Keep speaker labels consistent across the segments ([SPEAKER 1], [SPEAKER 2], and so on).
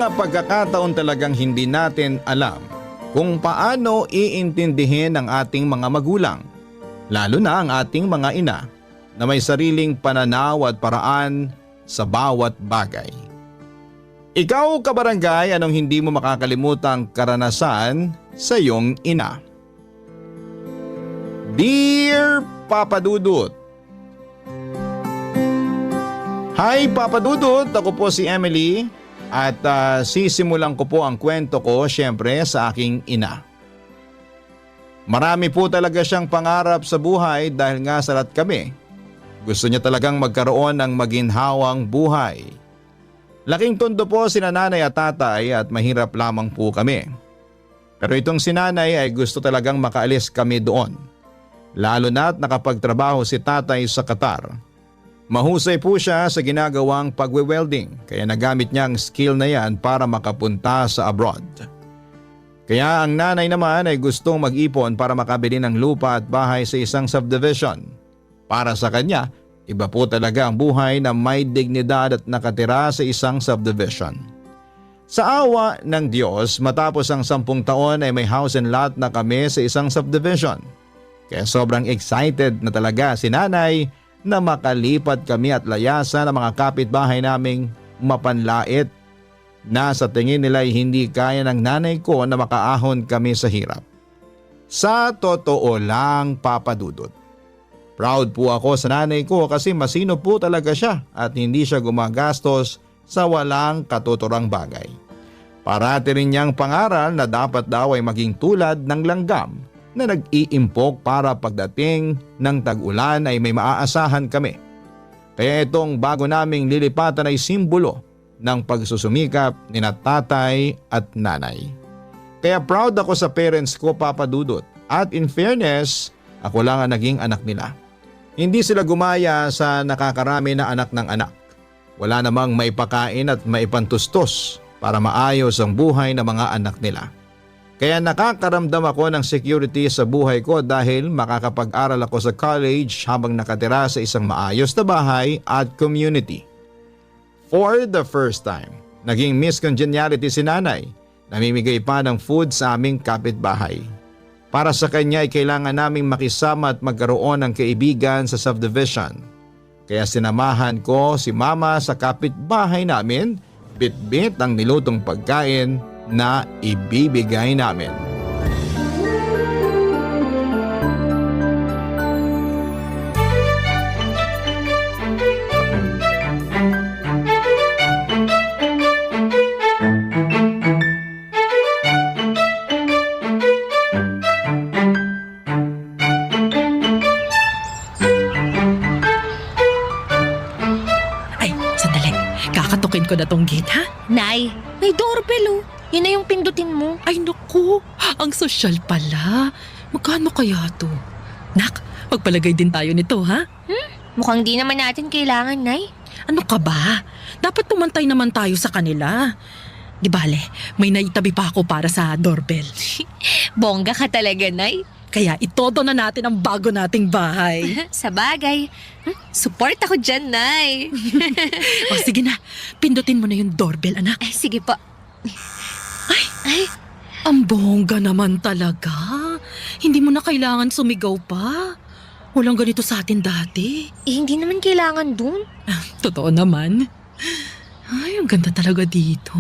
[SPEAKER 1] mga pagkakataon talagang hindi natin alam kung paano iintindihin ng ating mga magulang, lalo na ang ating mga ina na may sariling pananaw at paraan sa bawat bagay. Ikaw, kabarangay, anong hindi mo makakalimutang karanasan sa iyong ina? Dear Papa Dudut. Hi Papa Dudut, ako po si Emily at sisimulan ko po ang kwento ko syempre sa aking ina. Marami po talaga siyang pangarap sa buhay dahil nga salat kami. Gusto niya talagang magkaroon ng maginhawang buhay. Laking tondo po sina nanay at tatay at mahirap lamang po kami. Pero itong si nanay ay gusto talagang makaalis kami doon. Lalo na't nakapagtrabaho si tatay sa Qatar. Mahusay po siya sa ginagawang pagwe-welding kaya nagamit niya ang skill na yan para makapunta sa abroad. Kaya ang nanay naman ay gustong mag-ipon para makabili ng lupa at bahay sa isang subdivision. Para sa kanya, iba po talaga ang buhay na may dignidad at nakatira sa isang subdivision. Sa awa ng Diyos, matapos ang 10 taon ay may house and lot na kami sa isang subdivision. Kaya sobrang excited na talaga si nanay na makalipat kami at layasan ang mga kapitbahay naming mapanlait na sa tingin nila ay hindi kaya ng nanay ko na makaahon kami sa hirap. Sa totoo lang, Papa Dudut, proud po ako sa nanay ko kasi masino po talaga siya at hindi siya gumagastos sa walang katuturang bagay. Parati rin niyang pangaral na dapat daw ay maging tulad ng langgam na nag-iimpok para pagdating ng tag-ulan ay may maaasahan kami. Kaya itong bago naming lilipatan ay simbolo ng pagsusumikap ni tatay at nanay. Kaya proud ako sa parents ko, Papa Dudut, at in fairness, ako lang ang naging anak nila. Hindi sila gumaya sa nakakarami na anak ng anak. Wala namang maipakain at maipantustos para maayos ang buhay ng mga anak nila. Kaya nakakaramdam ako ng security sa buhay ko dahil makakapag-aral ako sa college habang nakatira sa isang maayos na bahay at community. For the first time, naging Miss Congeniality si nanay. Namimigay pa ng food sa aming kapitbahay. Para sa kanya ay kailangan naming makisama at magkaroon ng kaibigan sa subdivision. Kaya sinamahan ko si mama sa kapitbahay namin, bit-bit ang nilutong pagkain na ibibigay namin.
[SPEAKER 2] Kakatukin ko na tong gate, ha?
[SPEAKER 3] Nay, may doorbell oh. Yun na yung pindutin mo.
[SPEAKER 2] Ay naku, ang sosyal pala. Magkano kaya to? Nak, magpalagay din tayo nito, ha?
[SPEAKER 3] Mukhang di naman natin kailangan, Nay.
[SPEAKER 2] Ano ka ba? Dapat pumantay naman tayo sa kanila. Di bale, may naitabi pa ako para sa doorbell.
[SPEAKER 3] Bongga ka talaga, Nay.
[SPEAKER 2] Kaya itodo na natin ang bago nating bahay.
[SPEAKER 3] Sa bagay. Support ako dyan, Nay.
[SPEAKER 2] O sige na, pindutin mo na yung doorbell, anak.
[SPEAKER 3] Ay, sige po. Ay,
[SPEAKER 2] Ang bongga naman talaga. Hindi mo na kailangan sumigaw pa. Walang ganito sa atin dati.
[SPEAKER 3] hindi naman kailangan dun.
[SPEAKER 2] Totoo naman. Ay, ang ganda talaga dito.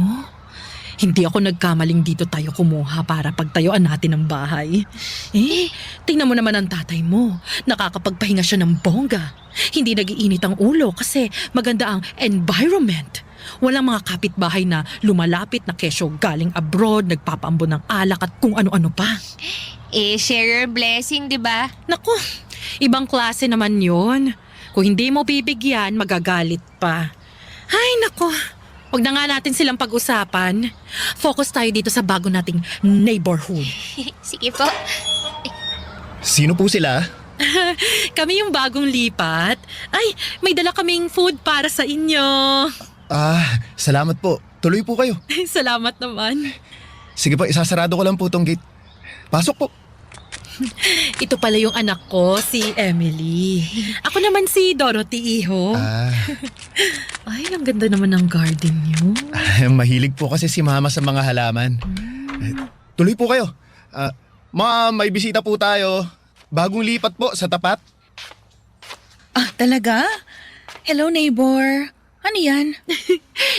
[SPEAKER 2] Hindi ako nagkamaling dito tayo kumuha para pagtayuan natin ang bahay. Tingnan mo naman ang tatay mo. Nakakapagpahinga siya ng bongga. Hindi nagiinit ang ulo kasi maganda ang environment. Walang mga kapitbahay na lumalapit na kesyo galing abroad, nagpapaambon ng alak at kung ano-ano pa.
[SPEAKER 3] Share your blessing, di ba?
[SPEAKER 2] Naku, ibang klase naman yun. Kung hindi mo bibigyan, magagalit pa. Ay, naku. Huwag na nga natin silang pag-usapan. Focus tayo dito sa bago nating neighborhood.
[SPEAKER 3] Sige po.
[SPEAKER 4] Sino po sila?
[SPEAKER 2] Kami yung bagong lipat. Ay, may dala kaming food para sa inyo.
[SPEAKER 4] Salamat po. Tuloy po kayo.
[SPEAKER 2] Salamat naman.
[SPEAKER 4] Sige po, isasarado ko lang po tong gate. Pasok po.
[SPEAKER 2] Ito pala yung anak ko, si Emily. Ako naman si Dorothy, iho. Ay, ang ganda naman ng garden niyo.
[SPEAKER 4] Mahilig po kasi si Mama sa mga halaman. Tuloy po kayo. Ma'am, may bisita po tayo. Bagong lipat po sa tapat.
[SPEAKER 5] Talaga? Hello, neighbor. Ano yan?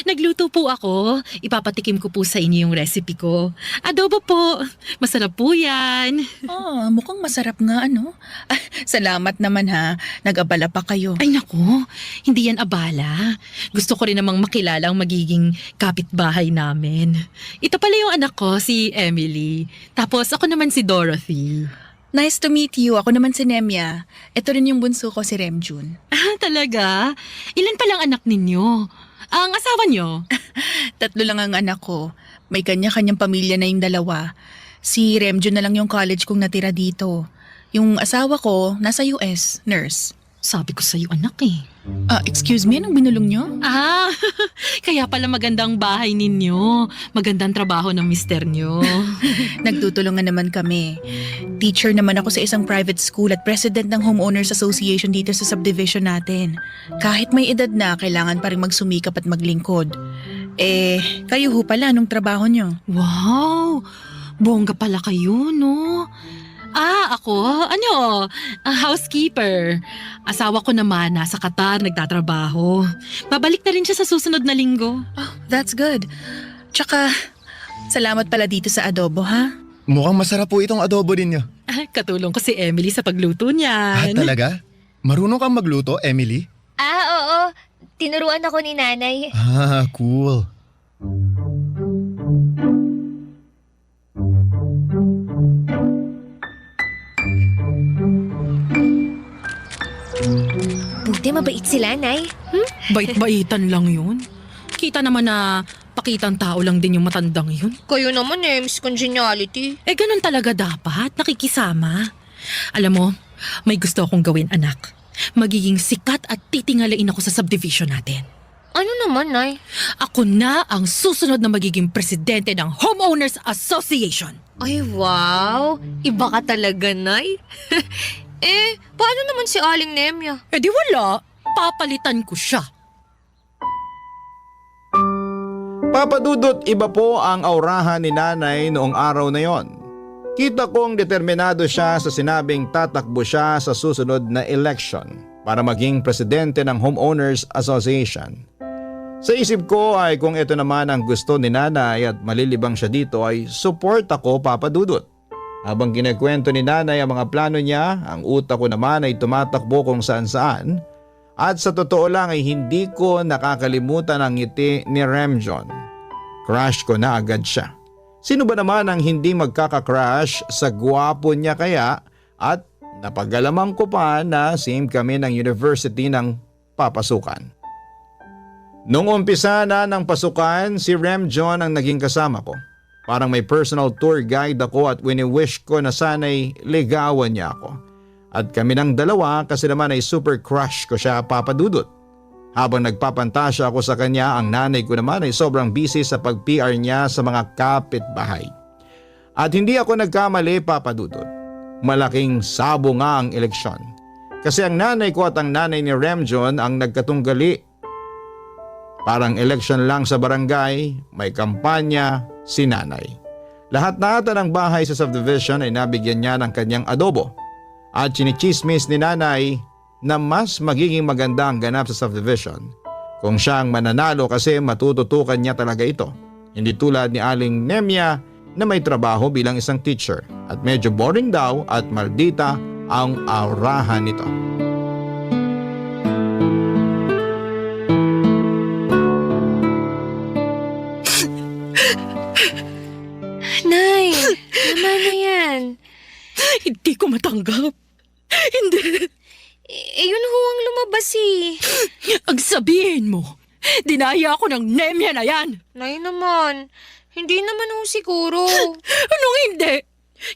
[SPEAKER 2] Nagluto po ako. Ipapatikim ko po sa inyo yung recipe ko. Adobo po. Masarap po yan.
[SPEAKER 5] Mukhang masarap nga, ano? Salamat naman ha. Nag-abala pa kayo.
[SPEAKER 2] Ay naku, hindi yan abala. Gusto ko rin namang makilala ang magiging kapitbahay namin. Ito pala yung anak ko, si Emily. Tapos ako naman si Dorothy.
[SPEAKER 5] Nice to meet you. Ako naman si Nemya. Ito rin yung bunso ko, si Remjun.
[SPEAKER 2] Talaga? Ilan palang anak ninyo? Ang asawa nyo?
[SPEAKER 5] 3 lang ang anak ko. May kanya-kanyang pamilya na yung 2. Si Remjun na lang yung college kong natira dito. Yung asawa ko, nasa US, nurse.
[SPEAKER 2] Sabi ko sa'yo anak eh.
[SPEAKER 5] Excuse me, anong binulong nyo?
[SPEAKER 2] Kaya pala magandang bahay ninyo. Magandang trabaho ng mister nyo.
[SPEAKER 5] Nagtutulungan naman kami. Teacher naman ako sa isang private school at president ng Homeowners Association dito sa subdivision natin. Kahit may edad na, kailangan pa rin magsumikap at maglingkod. Kayo ho pala, anong trabaho nyo?
[SPEAKER 2] Wow! Bongga pala kayo, no? Ako? Housekeeper. Asawa ko naman, nasa Qatar, nagtatrabaho. Babalik na rin siya sa susunod na linggo.
[SPEAKER 5] That's good. Tsaka, salamat pala dito sa adobo, ha?
[SPEAKER 4] Mukhang masarap po itong adobo ninyo.
[SPEAKER 2] Katulong ko si Emily sa pagluto niyan.
[SPEAKER 4] Talaga? Marunong kang magluto, Emily?
[SPEAKER 3] Oo. Tinuruan ako ni nanay.
[SPEAKER 4] Cool.
[SPEAKER 3] Buti mabait sila, Nay.
[SPEAKER 2] Bait-baitan lang yun. Kita naman na pakitang tao lang din yung matandang yun.
[SPEAKER 3] Kayo naman Miss Congeniality.
[SPEAKER 2] Ganun talaga dapat, nakikisama. Alam mo, may gusto akong gawin anak. Magiging sikat at titingalain ako sa subdivision natin.
[SPEAKER 3] Ano naman, Nay?
[SPEAKER 2] Ako na ang susunod na magiging presidente ng Homeowners Association.
[SPEAKER 3] Ay, wow. Iba ka talaga, Nay. Paano naman si Aling Nemya?
[SPEAKER 2] Di wala, papalitan ko siya.
[SPEAKER 1] Papadudot, iba po ang aurahan ni nanay noong araw na yon. Kita kong determinado siya sa sinabing tatakbo siya sa susunod na election para maging presidente ng Homeowners Association. Sa isip ko ay kung ito naman ang gusto ni nanay at malilibang siya dito ay support ako, Papadudot. Habang kinakwento ni nanay ang mga plano niya, ang utak ko naman ay tumatakbo kung saan-saan. At sa totoo lang ay hindi ko nakakalimutan ang ngiti ni Remjon. Crush ko na agad siya. Sino ba naman ang hindi magkaka-crush sa gwapo niya kaya at napagalamang ko pa na same kami ng university ng papasukan. Noong umpisa na ng pasukan, si Remjon ang naging kasama ko. Parang may personal tour guide ako at wini-wish ko na sana'y ligawan niya ako. At kami ng dalawa kasi naman ay super crush ko siya, Papadudot. Habang nagpapantasya ako sa kanya, ang nanay ko naman ay sobrang busy sa pag-PR niya sa mga kapitbahay. At hindi ako nagkamali, Papadudot. Malaking sabo nga ang eleksyon. Kasi ang nanay ko at ang nanay ni Remjon ang nagkatunggali. Parang election lang sa barangay, may kampanya, si nanay. Lahat na ata ng bahay sa subdivision ay nabigyan niya ng kanyang adobo. At chinichismis ni nanay na mas magiging maganda ang ganap sa subdivision kung siya ang mananalo kasi matututukan niya talaga ito. Hindi tulad ni Aling Nemya na may trabaho bilang isang teacher at medyo boring daw at maldita ang aurahan nito.
[SPEAKER 3] Nay, naman na yan.
[SPEAKER 2] Hindi ko matanggap. Hindi.
[SPEAKER 3] Yun ho ang lumabas eh.
[SPEAKER 2] Ang sabihin mo, dinaya ako ng Nemya na yan.
[SPEAKER 3] Nay naman, hindi naman ho siguro.
[SPEAKER 2] Anong hindi?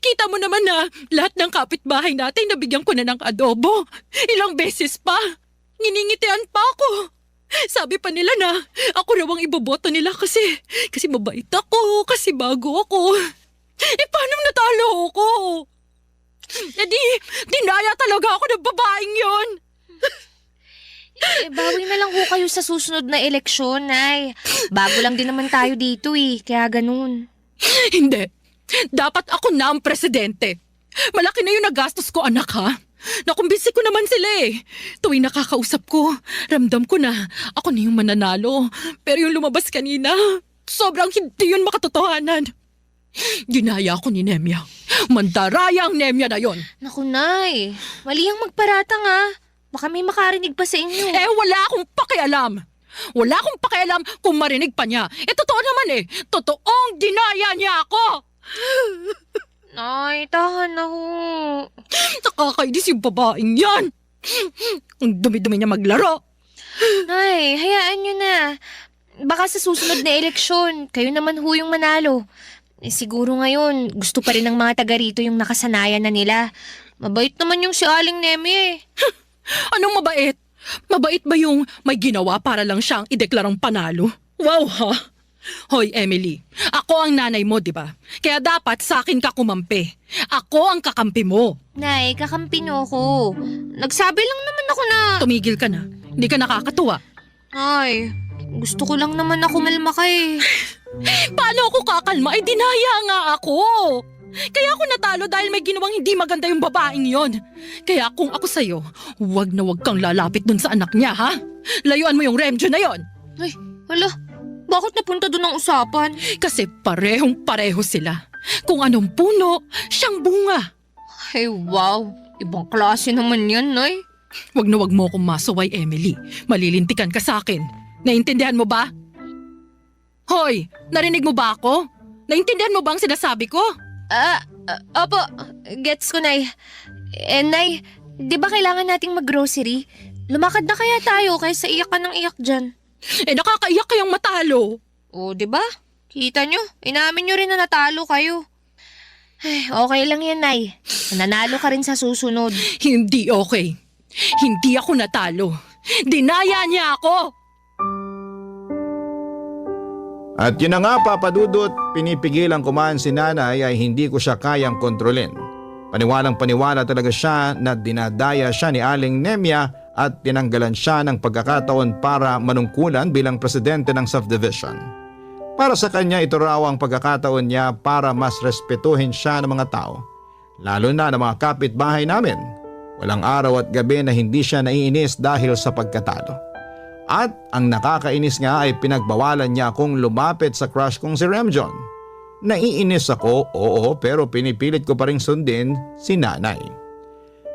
[SPEAKER 2] Kita mo naman na lahat ng kapitbahay natin nabigyan ko na ng adobo. Ilang beses pa. Nginingitian pa ako. Sabi pa nila na ako raw ang iboboto nila kasi mabait ako, kasi bago ako. Paano natalo ako? Dinaya talaga ako ng babaeng yon.
[SPEAKER 3] Bawi na lang ho kayo sa susunod na eleksyon, Nay. Bago lang din naman tayo dito kaya ganun.
[SPEAKER 2] Hindi. Dapat ako na ang presidente. Malaki na yung nagastos ko, anak, ha? Nakumbisi ko naman sila Tuwing nakakausap ko, ramdam ko na ako na yung mananalo. Pero yung lumabas kanina, sobrang hindi yun makatotohanan. Ginaya ako ni Nemya. Mandaraya ang Nemya na yon.
[SPEAKER 3] Naku, Nay. Mali ang magparatang Baka may makarinig pa sa inyo.
[SPEAKER 2] Wala akong pakialam. Wala akong pakialam kung marinig pa niya. Totoo naman Totoong dinaya niya ako.
[SPEAKER 3] Nay, tahan na ho.
[SPEAKER 2] Nakakainis yung babaeng yan. Ang dumi-dumi niya maglaro.
[SPEAKER 3] Nay, hayaan nyo na. Baka sa susunod na eleksyon, kayo naman ho yung manalo. Siguro ngayon, gusto pa rin ng mga taga rito yung nakasanayan na nila. Mabait naman yung si Aling Nemi
[SPEAKER 2] Anong mabait? Mabait ba yung may ginawa para lang siyang ideklarang panalo? Wow, ha? Hoy, Emily, ako ang nanay mo, di ba? Kaya dapat sa akin ka kumampi. Ako ang kakampi mo.
[SPEAKER 3] Nay, kakampi nyo ko. Nagsabi lang naman ako na...
[SPEAKER 2] Tumigil ka na. Hindi ka nakakatuwa.
[SPEAKER 3] Ay, gusto ko lang naman ako malma
[SPEAKER 2] Paano ako kakalma? Dinaya nga ako. Kaya ako natalo dahil may ginawang hindi maganda yung babaeng yon. Kaya kung ako sa'yo, huwag na huwag kang lalapit dun sa anak niya, ha? Layuan mo yung Remjo na yon.
[SPEAKER 3] Ay, hala. Bakit napunta dun ang usapan?
[SPEAKER 2] Kasi parehong-pareho sila. Kung anong puno, siyang bunga.
[SPEAKER 3] Ay, wow. Ibang klase naman yan, Nay.
[SPEAKER 2] Huwag na huwag mo akong masuway, Emily. Malilintikan ka sa akin. Naintindihan mo ba? Hoy, narinig mo ba ako? Naintindihan mo ba ang sinasabi ko?
[SPEAKER 3] Opo. Gets ko, Nay. Nay, di ba kailangan nating mag-grocery? Lumakad na kaya tayo kaysa iyak ka ng iyak dyan.
[SPEAKER 2] Nakakaiyak kayang matalo.
[SPEAKER 3] O, di ba? Kita nyo, inamin nyo rin na natalo kayo. Ay, okay lang yan, Nay. Nanalo ka rin sa susunod.
[SPEAKER 2] Hindi okay. Hindi ako natalo. Dinaya niya ako.
[SPEAKER 1] At yun na nga, Papa Dudut, pinipigilan ko man si nanay ay hindi ko siya kayang kontrolin. Paniwalang-paniwala talaga siya na dinadaya siya ni Aling Nemya at tinanggalan siya ng pagkakataon para manungkulan bilang presidente ng subdivision. Para sa kanya, ito raw ang pagkakataon niya para mas respetuhin siya ng mga tao, lalo na ng mga kapitbahay namin. Walang araw at gabi na hindi siya naiinis dahil sa pagkatalo. At ang nakakainis nga ay pinagbawalan niya akong lumapit sa crush kong si Remjon. Naiinis ako, oo, pero pinipilit ko pa rin sundin si nanay.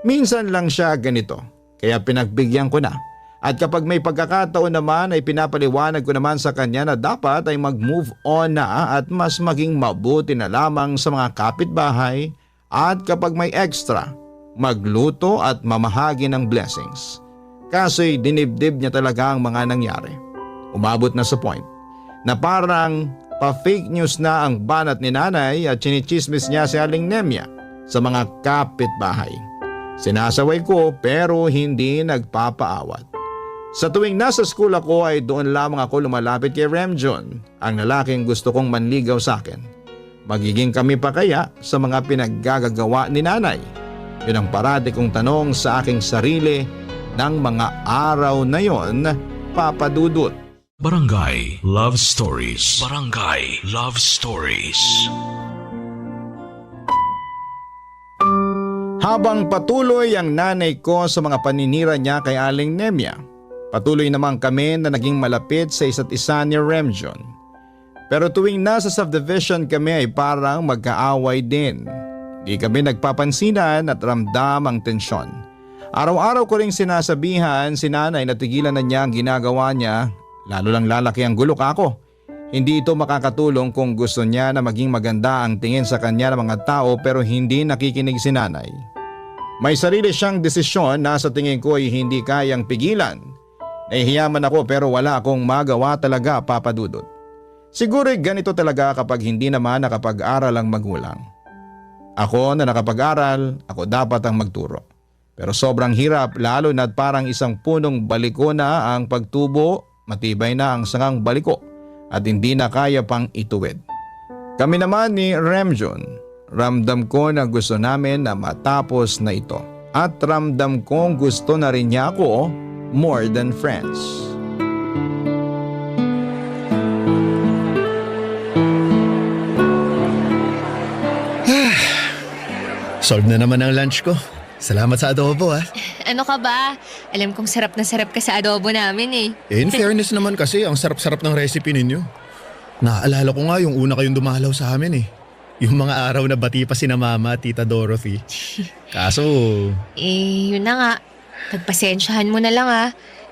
[SPEAKER 1] Minsan lang siya ganito, kaya pinagbigyan ko na. At kapag may pagkakataon naman ay pinapaliwanag ko naman sa kanya na dapat ay mag-move on na at mas maging mabuti na lamang sa mga kapitbahay at kapag may extra, magluto at mamahagi ng blessings. Kaso'y dinibdib niya talaga ang mga nangyari. Umabot na sa point na parang pa-fake news na ang banat ni nanay at chinichismis niya si Aling Nemya sa mga kapitbahay. Sinasaway ko pero hindi nagpapaawat. Sa tuwing nasa school ako ay doon lamang ako lumalapit kay Remjon, ang lalaking gusto kong manligaw sa akin. Magiging kami pa kaya sa mga pinaggagawa ni nanay? Yun ang parati kong tanong sa aking sarili ng mga araw na yon, Papa Dudut.
[SPEAKER 6] Barangay Love Stories. Barangay Love Stories.
[SPEAKER 1] Habang patuloy ang nanay ko sa mga paninira niya kay Aling Nemya, patuloy naman kami na naging malapit sa isa't isa ni Remjon. Pero tuwing nasa subdivision kami ay parang magkaaway din. Di kami nagpapansinan at ramdam ang tensyon. Araw-araw ko ring sinasabihan si nanay na tigilan na niya ang ginagawa niya, lalo lang lalaki ang gulok ako. Hindi ito makakatulong kung gusto niya na maging maganda ang tingin sa kanya ng mga tao pero hindi nakikinig si nanay. May sarili siyang desisyon na sa tingin ko ay hindi kayang pigilan. Nahihiyaman ako pero wala akong magawa talaga, Papa Dudut. Siguro ganito talaga kapag hindi naman nakapag-aral ang magulang. Ako na nakapag-aral, ako dapat ang magturo. Pero sobrang hirap lalo na't parang isang punong baliko na ang pagtubo, matibay na ang sangang baliko at hindi na kaya pang ituwid. Kami naman ni Remjon, ramdam ko na gusto namin na matapos na ito. at ramdam kong gusto na rin niya ako more than friends.
[SPEAKER 4] Solve na naman ang lunch ko. Salamat sa adobo
[SPEAKER 3] Ano ka ba? Alam kong sarap na sarap ka sa adobo namin eh.
[SPEAKER 4] In fairness naman kasi, ang sarap-sarap ng recipe ninyo. Naaalala ko nga yung una kayong dumalaw sa amin Yung mga araw na bati pa sina Mama at Tita Dorothy. Kaso,
[SPEAKER 3] Yun na nga. Pagpasensyahan mo na lang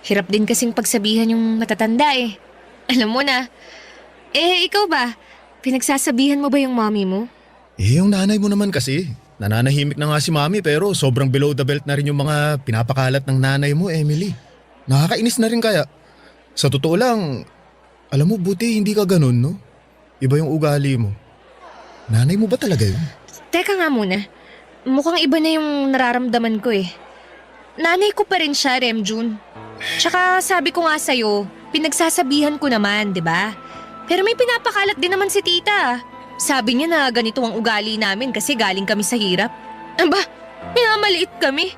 [SPEAKER 3] Hirap din kasing pagsabihan yung matatanda eh. Alam mo na. Ikaw ba? Pinagsasabihan mo ba yung mommy mo?
[SPEAKER 4] yung nanay mo naman kasi. Nananahimik na nga si Mami pero sobrang below the belt na rin yung mga pinapakalat ng nanay mo, Emily. Nakakainis na rin kaya. Sa totoo lang, alam mo buti hindi ka ganun, no? Iba yung ugali mo. Nanay mo ba talaga yun?
[SPEAKER 3] Teka nga muna. Mukhang iba na yung nararamdaman ko eh. Nanay ko pa rin siya, Remjun. Tsaka sabi ko nga sa'yo, pinagsasabihan ko naman, di ba? Pero may pinapakalat din naman si tita. Sabi niya na ganito ang ugali namin kasi galing kami sa hirap. Aba, minamaliit kami.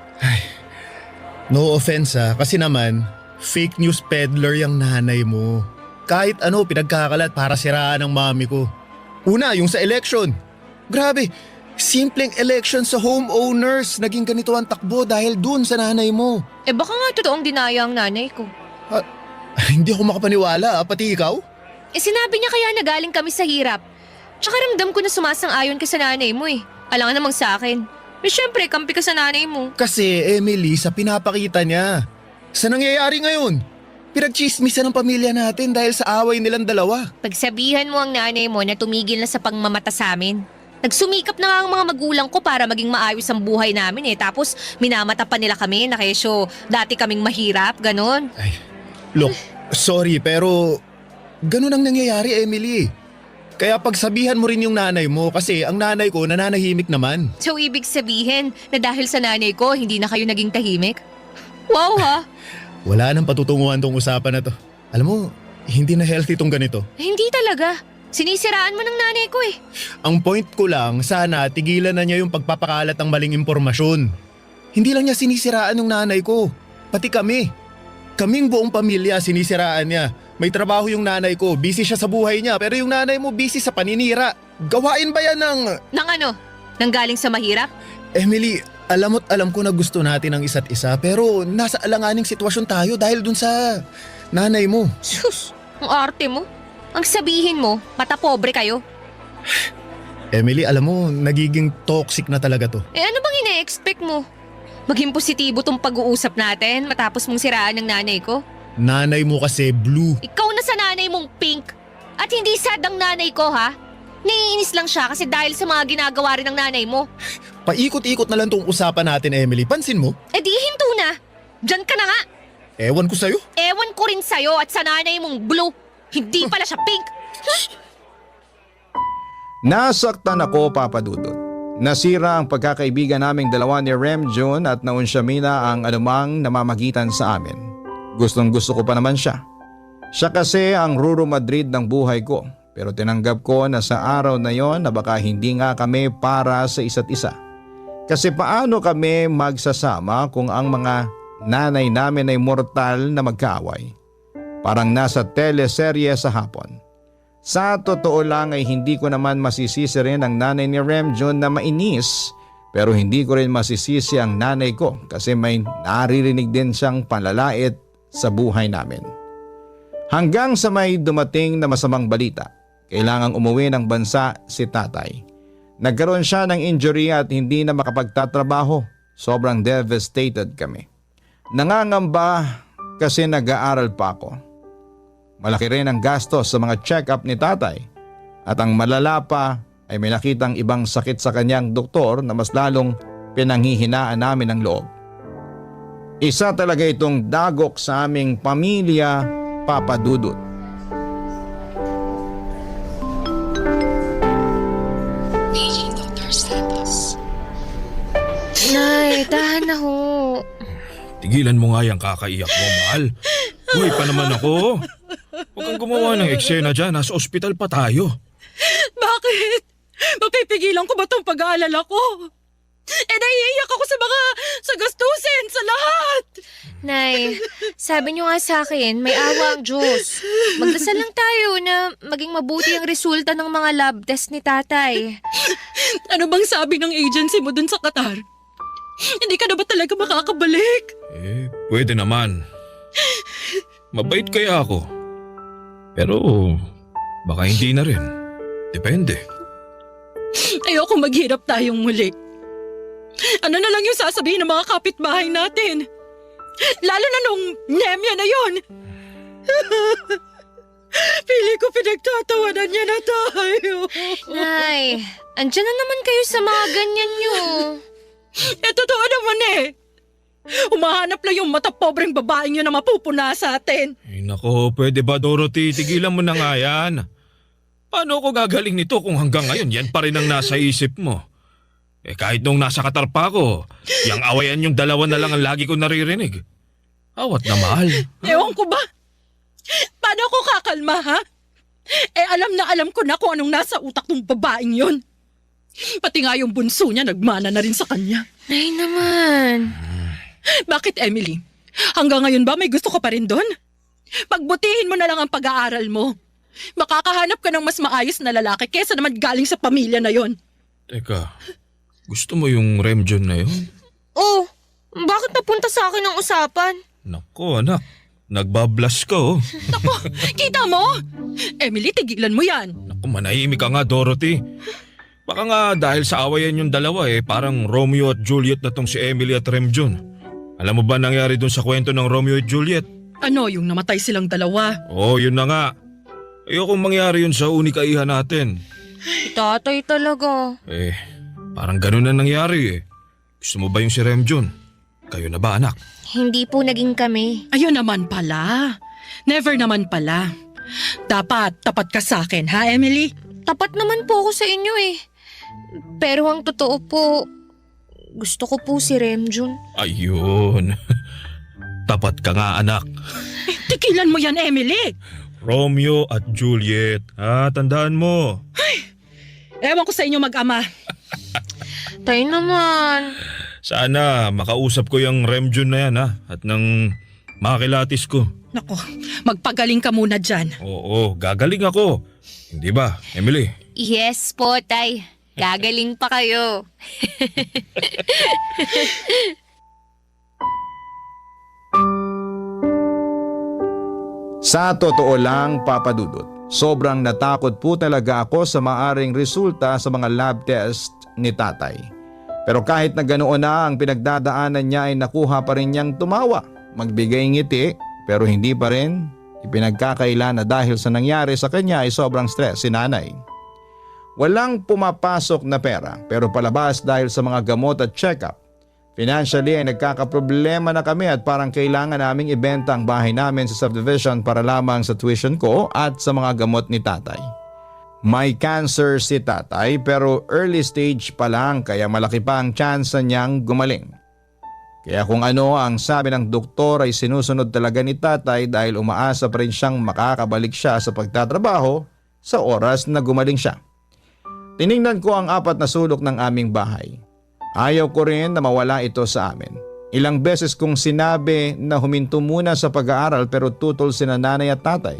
[SPEAKER 4] No offense kasi naman, fake news peddler yung nanay mo. Kahit ano pinagkakalat para siraan ng mami ko. Una, yung sa election. Grabe, simpleng election sa homeowners. Naging ganito ang takbo dahil dun sa nanay mo.
[SPEAKER 3] Baka nga totoong dinaya ang nanay ko.
[SPEAKER 4] Hindi ako makapaniwala, pati ikaw?
[SPEAKER 3] Sinabi niya kaya na galing kami sa hirap. Tsaka ramdam ko na sumasang-ayon ka sa nanay mo eh. Alangan namang sa akin. Siyempre, kampi ka sa nanay mo.
[SPEAKER 4] Kasi Emily, sa pinapakita niya. Sa nangyayari ngayon, pinagchismisan ng pamilya natin dahil sa away nilang dalawa.
[SPEAKER 3] Pagsabihan mo ang nanay mo na tumigil na sa pangmamata sa amin. Nagsumikap na nga ang mga magulang ko para maging maayos ang buhay namin eh. Tapos minamata pa nila kami na kesyo dati kaming mahirap, ganon.
[SPEAKER 4] Look, sorry pero ganun ang nangyayari, Emily. Kaya pagsabihan mo rin yung nanay mo kasi ang nanay ko nananahimik naman.
[SPEAKER 3] So ibig sabihin na dahil sa nanay ko, hindi na kayo naging tahimik? Wow ha!
[SPEAKER 4] Wala nang patutunguhan tong usapan na to. Alam mo, hindi na healthy tong ganito.
[SPEAKER 3] Hindi talaga. Sinisiraan mo ng nanay ko eh.
[SPEAKER 4] Ang point ko lang, sana tigilan na niya yung pagpapakalat ng maling impormasyon. Hindi lang niya sinisiraan yung nanay ko, pati kami. Kaming buong pamilya sinisiraan niya. May trabaho yung nanay ko, busy siya sa buhay niya, pero yung nanay mo busy sa paninira. Gawain ba yan ng...
[SPEAKER 3] Nang ano? Nang galing sa mahirap?
[SPEAKER 4] Emily, alam ko na gusto natin ang isa't isa, pero nasa alanganing sitwasyon tayo dahil dun sa nanay mo.
[SPEAKER 3] Sus, ang arte mo. Ang sabihin mo, mata pobre kayo.
[SPEAKER 4] Emily, alam mo, nagiging toxic na talaga to.
[SPEAKER 3] Ano bang ine-expect mo? Maging positibo tong pag-uusap natin matapos mong siraan ng nanay ko?
[SPEAKER 4] Nanay mo kasi blue.
[SPEAKER 3] Ikaw na sa nanay mong pink. At hindi sad ang nanay ko ha? Naiinis lang siya kasi dahil sa mga ginagawa rin ng nanay mo.
[SPEAKER 4] Paikot-ikot na lang tong usapan natin, Emily. Pansin mo?
[SPEAKER 3] Di hinto na. Diyan ka na nga.
[SPEAKER 4] Ewan ko sa'yo.
[SPEAKER 3] Ewan ko rin sa'yo at sa nanay mong blue. Hindi pala siya pink.
[SPEAKER 1] Nasaktan ako, Papa Dudut. Nasira ang pagkakaibigan naming dalawa ni Remjun at naunsyamina ang anumang namamagitan sa amin. Gustong gusto ko pa naman siya. Siya kasi ang Ruro Madrid ng buhay ko. Pero tinanggap ko na sa araw na yon na baka hindi nga kami para sa isa't isa. Kasi paano kami magsasama kung ang mga nanay namin ay mortal na magkaaway? Parang nasa teleserye sa hapon. Sa totoo lang ay hindi ko naman masisisi rin ang nanay ni Remjun na mainis, pero hindi ko rin masisisi ang nanay ko kasi may naririnig din siyang panlalait sa buhay namin. Hanggang sa may dumating na masamang balita, kailangang umuwi ng bansa si tatay. Nagkaroon siya ng injury at hindi na makapagtatrabaho. Sobrang devastated kami. Nangangamba kasi nag-aaral pa ako. Malaki rin ang gastos sa mga check-up ni tatay. At ang malala pa ay may nakitang ibang sakit sa kanyang doktor na mas lalong pinanghihinaan namin ang loob. Isa talaga itong dagok sa aming pamilya, Papa Dudut.
[SPEAKER 3] Nay, tahan na ho.
[SPEAKER 7] Tigilan mo nga yung kakaiyak mo, mahal. Buhay pa naman ako. Huwag kang gumawa ng eksena dyan, nasa ospital pa tayo.
[SPEAKER 2] Bakit? Mapipigilan ko ba itong pag-aalala ko? Naiiyak ako sa
[SPEAKER 3] Nay. Sabi niyo nga sa akin, may awa ang Diyos. Magdasal lang tayo na maging mabuti ang resulta ng mga lab test ni tatay.
[SPEAKER 2] Ano bang sabi ng agency mo dun sa Qatar? Hindi ka na ba talaga makakabalik?
[SPEAKER 7] Pwede naman. Mabait kaya ako. Pero baka hindi na rin. Depende.
[SPEAKER 2] Ayoko maghirap tayong muli. Ano na lang yung sasabihin ng mga kapitbahay natin? Lalo na nung Nemya na yon. Pili ko pinagtatawanan niya na tayo.
[SPEAKER 3] Nay, andyan na naman kayo sa mga ganyan niyo.
[SPEAKER 2] Totoo naman eh. Umahanap lang yung matapobreng babaeng yun na mapupuna sa atin.
[SPEAKER 7] Ay nako, pwede ba Dorothy? Tigilan mo na nga yan. Paano ako gagaling nito kung hanggang ngayon yan pa rin ang nasa isip mo? Kahit nung nasa Qatar pa ako, yung awayan yung dalawa na lang ang lagi ko naririnig. Awat na mahal.
[SPEAKER 2] Ewan ko ba? Paano ako kakalma ha? Alam na alam ko na kung anong nasa utak ng babaeng yun. Pati nga yung bunso niya nagmana na rin sa kanya.
[SPEAKER 3] Nay naman.
[SPEAKER 2] Bakit Emily? Hanggang ngayon ba may gusto ka pa rin doon? Pagbutihin mo na lang ang pag-aaral mo. Makakahanap ka ng mas maayos na lalaki kesa naman galing sa pamilya na yon.
[SPEAKER 7] Teka, gusto mo yung Remjon na yun?
[SPEAKER 3] Oh, bakit napunta sa akin ang usapan?
[SPEAKER 7] Nako anak, nagbablush ka oh.
[SPEAKER 2] Naku, kita mo? Emily, tigilan mo yan.
[SPEAKER 7] Naku, manahimik ka nga Dorothy. Baka nga dahil sa awayan yung dalawa parang Romeo at Juliet na tong si Emily at Remjon. Alam mo ba nangyari dun sa kwento ng Romeo at Juliet?
[SPEAKER 2] Ano, yung namatay silang dalawa?
[SPEAKER 7] Oo, yun na nga. Ayokong mangyari yun sa unikaihan natin.
[SPEAKER 3] Tatay talaga.
[SPEAKER 7] Parang ganun na nangyari Gusto mo ba yung si Remjon? Kayo na ba anak?
[SPEAKER 3] Hindi po naging kami.
[SPEAKER 2] Ayun naman pala. Never naman pala. Dapat tapat ka sa akin, ha Emily?
[SPEAKER 3] Tapat naman po ako sa inyo Pero ang totoo po, gusto ko po si Remjon.
[SPEAKER 7] Ayun. Tapat ka nga anak.
[SPEAKER 2] Tigilan mo yan, Emily.
[SPEAKER 7] Romeo at Juliet. Tandaan mo.
[SPEAKER 2] Ewan ko sa inyo mag-ama.
[SPEAKER 3] Tay naman.
[SPEAKER 7] Sana makausap ko yung Remjon na yan at nang makilatis ko.
[SPEAKER 2] Nako, magpagaling ka muna dyan.
[SPEAKER 7] Oo, gagaling ako. Hindi ba, Emily?
[SPEAKER 3] Yes po, Tay. Gagaling pa kayo.
[SPEAKER 1] Sa totoo lang, Papa Dudut, sobrang natakot po talaga ako sa maaring resulta sa mga lab test ni tatay. Pero kahit na ganoon na ang pinagdadaanan niya ay nakuha pa rin niyang tumawa, magbigay ngiti, pero hindi pa rin ipinagkakaila na dahil sa nangyari sa kanya ay sobrang stress si nanay. Walang pumapasok na pera pero palabas dahil sa mga gamot at check-up. Financially ay nagkakaproblema na kami at parang kailangan naming ibenta ang bahay namin sa subdivision para lamang sa tuition ko at sa mga gamot ni tatay. May cancer si tatay pero early stage pa lang kaya malaki pa ang chance niyang gumaling. Kaya kung ano ang sabi ng doktor ay sinusunod talaga ni tatay dahil umaasa pa rin siyang makakabalik siya sa pagtatrabaho sa oras na gumaling siya. Tiningnan ko ang 4 na sulok ng aming bahay. Ayaw ko rin na mawala ito sa amin. Ilang beses kong sinabi na huminto muna sa pag-aaral pero tutol sina nanay at tatay.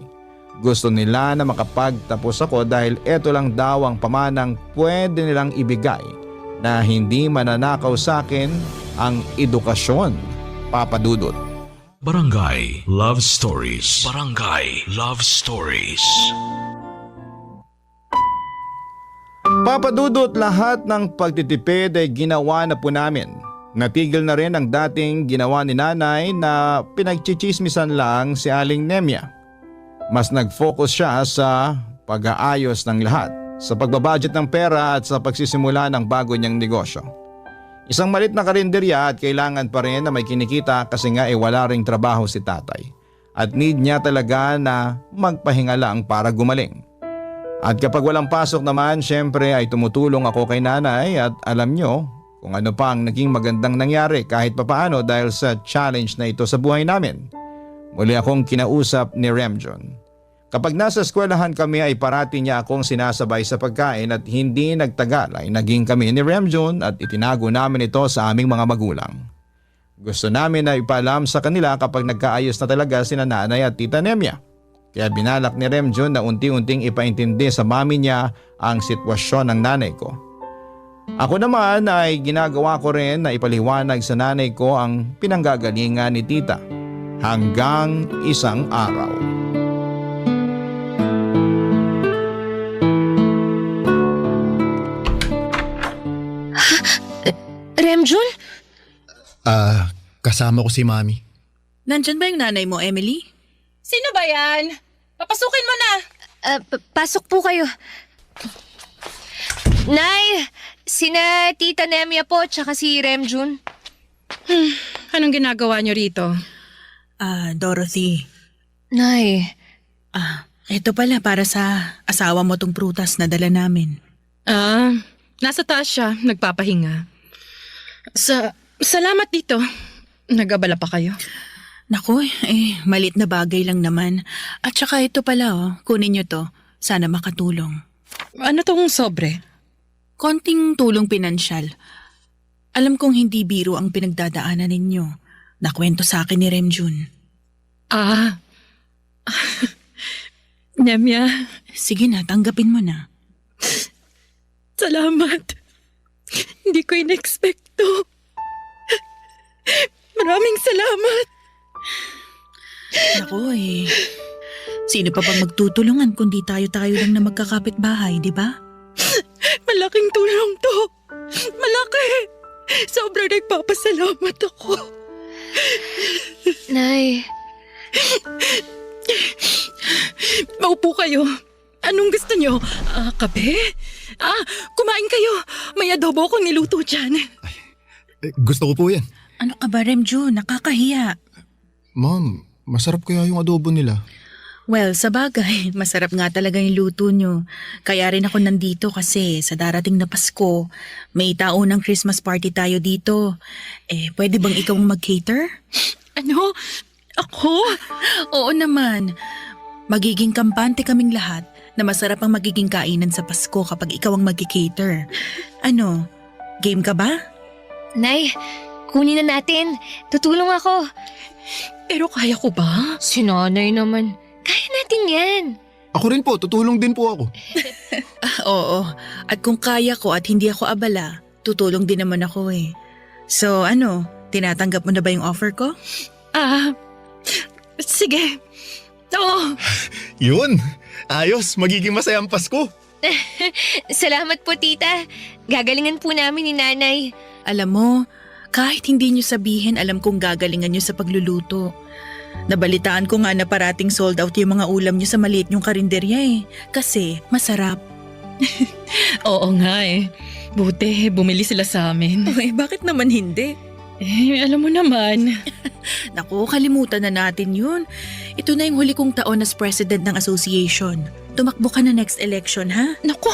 [SPEAKER 1] Gusto nila na makapagtapos ako dahil ito lang daw ang pamanang pwede nilang ibigay na hindi mananakaw sa akin ang edukasyon, Papa Dudut.
[SPEAKER 6] Barangay Love Stories. Barangay Love Stories.
[SPEAKER 1] Papa Dudut, lahat ng pagtitipid ay ginawa na po namin. Natigil na rin ang dating ginawa ni nanay na pinagchichismisan lang si Aling Nemya. Mas nag-focus siya sa pag-aayos ng lahat, sa pagbabudget ng pera at sa pagsisimula ng bago niyang negosyo. Isang malit na karinderya at kailangan pa rin na may kinikita kasi nga wala ring trabaho si tatay. At need niya talaga na magpahinga lang para gumaling. At kapag walang pasok naman, syempre ay tumutulong ako kay nanay at alam nyo kung ano pa ang naging magandang nangyari kahit papaano dahil sa challenge na ito sa buhay namin. Muli akong kinausap ni Remjon. Kapag nasa eskwelahan kami ay parati niya akong sinasabay sa pagkain at hindi nagtagal ay naging kami ni Remjon at itinago namin ito sa aming mga magulang. Gusto namin na ipaalam sa kanila kapag nagkaayos na talaga sina nanay at tita Nemya. Kaya binalak ni Remjun na unti-unting ipaintindi sa mami niya ang sitwasyon ng nanay ko. Ako naman ay ginagawa ko rin na ipaliwanag sa nanay ko ang pinanggagalingan ni tita hanggang isang araw.
[SPEAKER 3] Remjun?
[SPEAKER 4] Kasama ko si mami.
[SPEAKER 5] Nandyan ba yung nanay mo, Emily?
[SPEAKER 2] Sino ba yan? Papasukin mo na!
[SPEAKER 3] Pasok po kayo. Nay, sina Tita Nemya po tsaka si Remjun.
[SPEAKER 2] Anong ginagawa niyo rito?
[SPEAKER 5] Dorothy.
[SPEAKER 3] Nay,
[SPEAKER 5] Ito pala para sa asawa mo tong prutas na dala namin.
[SPEAKER 2] Nasa taas siya, nagpapahinga. Salamat dito. Nag-abala pa kayo?
[SPEAKER 5] Naku, malit na bagay lang naman. At saka ito pala, kunin nyo to. Sana makatulong.
[SPEAKER 2] Ano tong sobre?
[SPEAKER 5] Konting tulong pinansyal. Alam kong hindi biro ang pinagdadaanan ninyo. Nakwento sa akin ni Remjun.
[SPEAKER 2] Nemya,
[SPEAKER 5] Sige na, tanggapin mo na.
[SPEAKER 2] salamat. Hindi ko in-expecto. Maraming salamat.
[SPEAKER 5] Naku sino pa bang magtutulungan kundi tayo-tayo lang na magkakapit-bahay, di ba?
[SPEAKER 2] Malaking tulong to. Malaki. Sobrang nagpapasalamat ako.
[SPEAKER 3] Nay,
[SPEAKER 2] Maupo kayo. Anong gusto nyo? Kape? Kumain kayo. May adobo akong niluto dyan.
[SPEAKER 4] Gusto ko po yan.
[SPEAKER 5] Ano ka ba, Remjun? Nakakahiya.
[SPEAKER 4] Ma'am, masarap kaya yung adobo nila.
[SPEAKER 5] Well, sa bagay, masarap nga talaga yung luto nyo. Kaya rin ako nandito kasi sa darating na Pasko, may taunang Christmas party tayo dito. Pwede bang ikaw ang mag-cater?
[SPEAKER 2] Ano? Ako?
[SPEAKER 5] Oo naman. Magiging kampante kaming lahat na masarap ang magiging kainan sa Pasko kapag ikaw ang mag-cater. Ano, game ka ba?
[SPEAKER 3] Nay, kunin na natin. Tutulong ako.
[SPEAKER 2] Pero kaya ko ba?
[SPEAKER 3] Si nanay naman. Kaya natin yan.
[SPEAKER 4] Ako rin po, tutulong din po ako.
[SPEAKER 5] Oo, at kung kaya ko at hindi ako abala, tutulong din naman ako So ano, tinatanggap mo na ba yung offer ko?
[SPEAKER 2] Sige. Oo.
[SPEAKER 4] Yun! Ayos, magiging masayang Pasko.
[SPEAKER 3] Salamat po, tita. Gagalingan po namin ni nanay.
[SPEAKER 5] Alam mo, kahit hindi nyo sabihin, alam kong gagalingan nyo sa pagluluto. Nabalitaan ko nga na parating sold out yung mga ulam nyo sa maliit nyong karinderya Kasi masarap.
[SPEAKER 2] Oo nga Buti, bumili sila sa amin.
[SPEAKER 5] Bakit naman hindi?
[SPEAKER 2] Alam mo naman.
[SPEAKER 5] Naku, kalimutan na natin yun. Ito na yung huli kong taon as president ng association. Tumakbo ka na next election, ha?
[SPEAKER 2] Naku,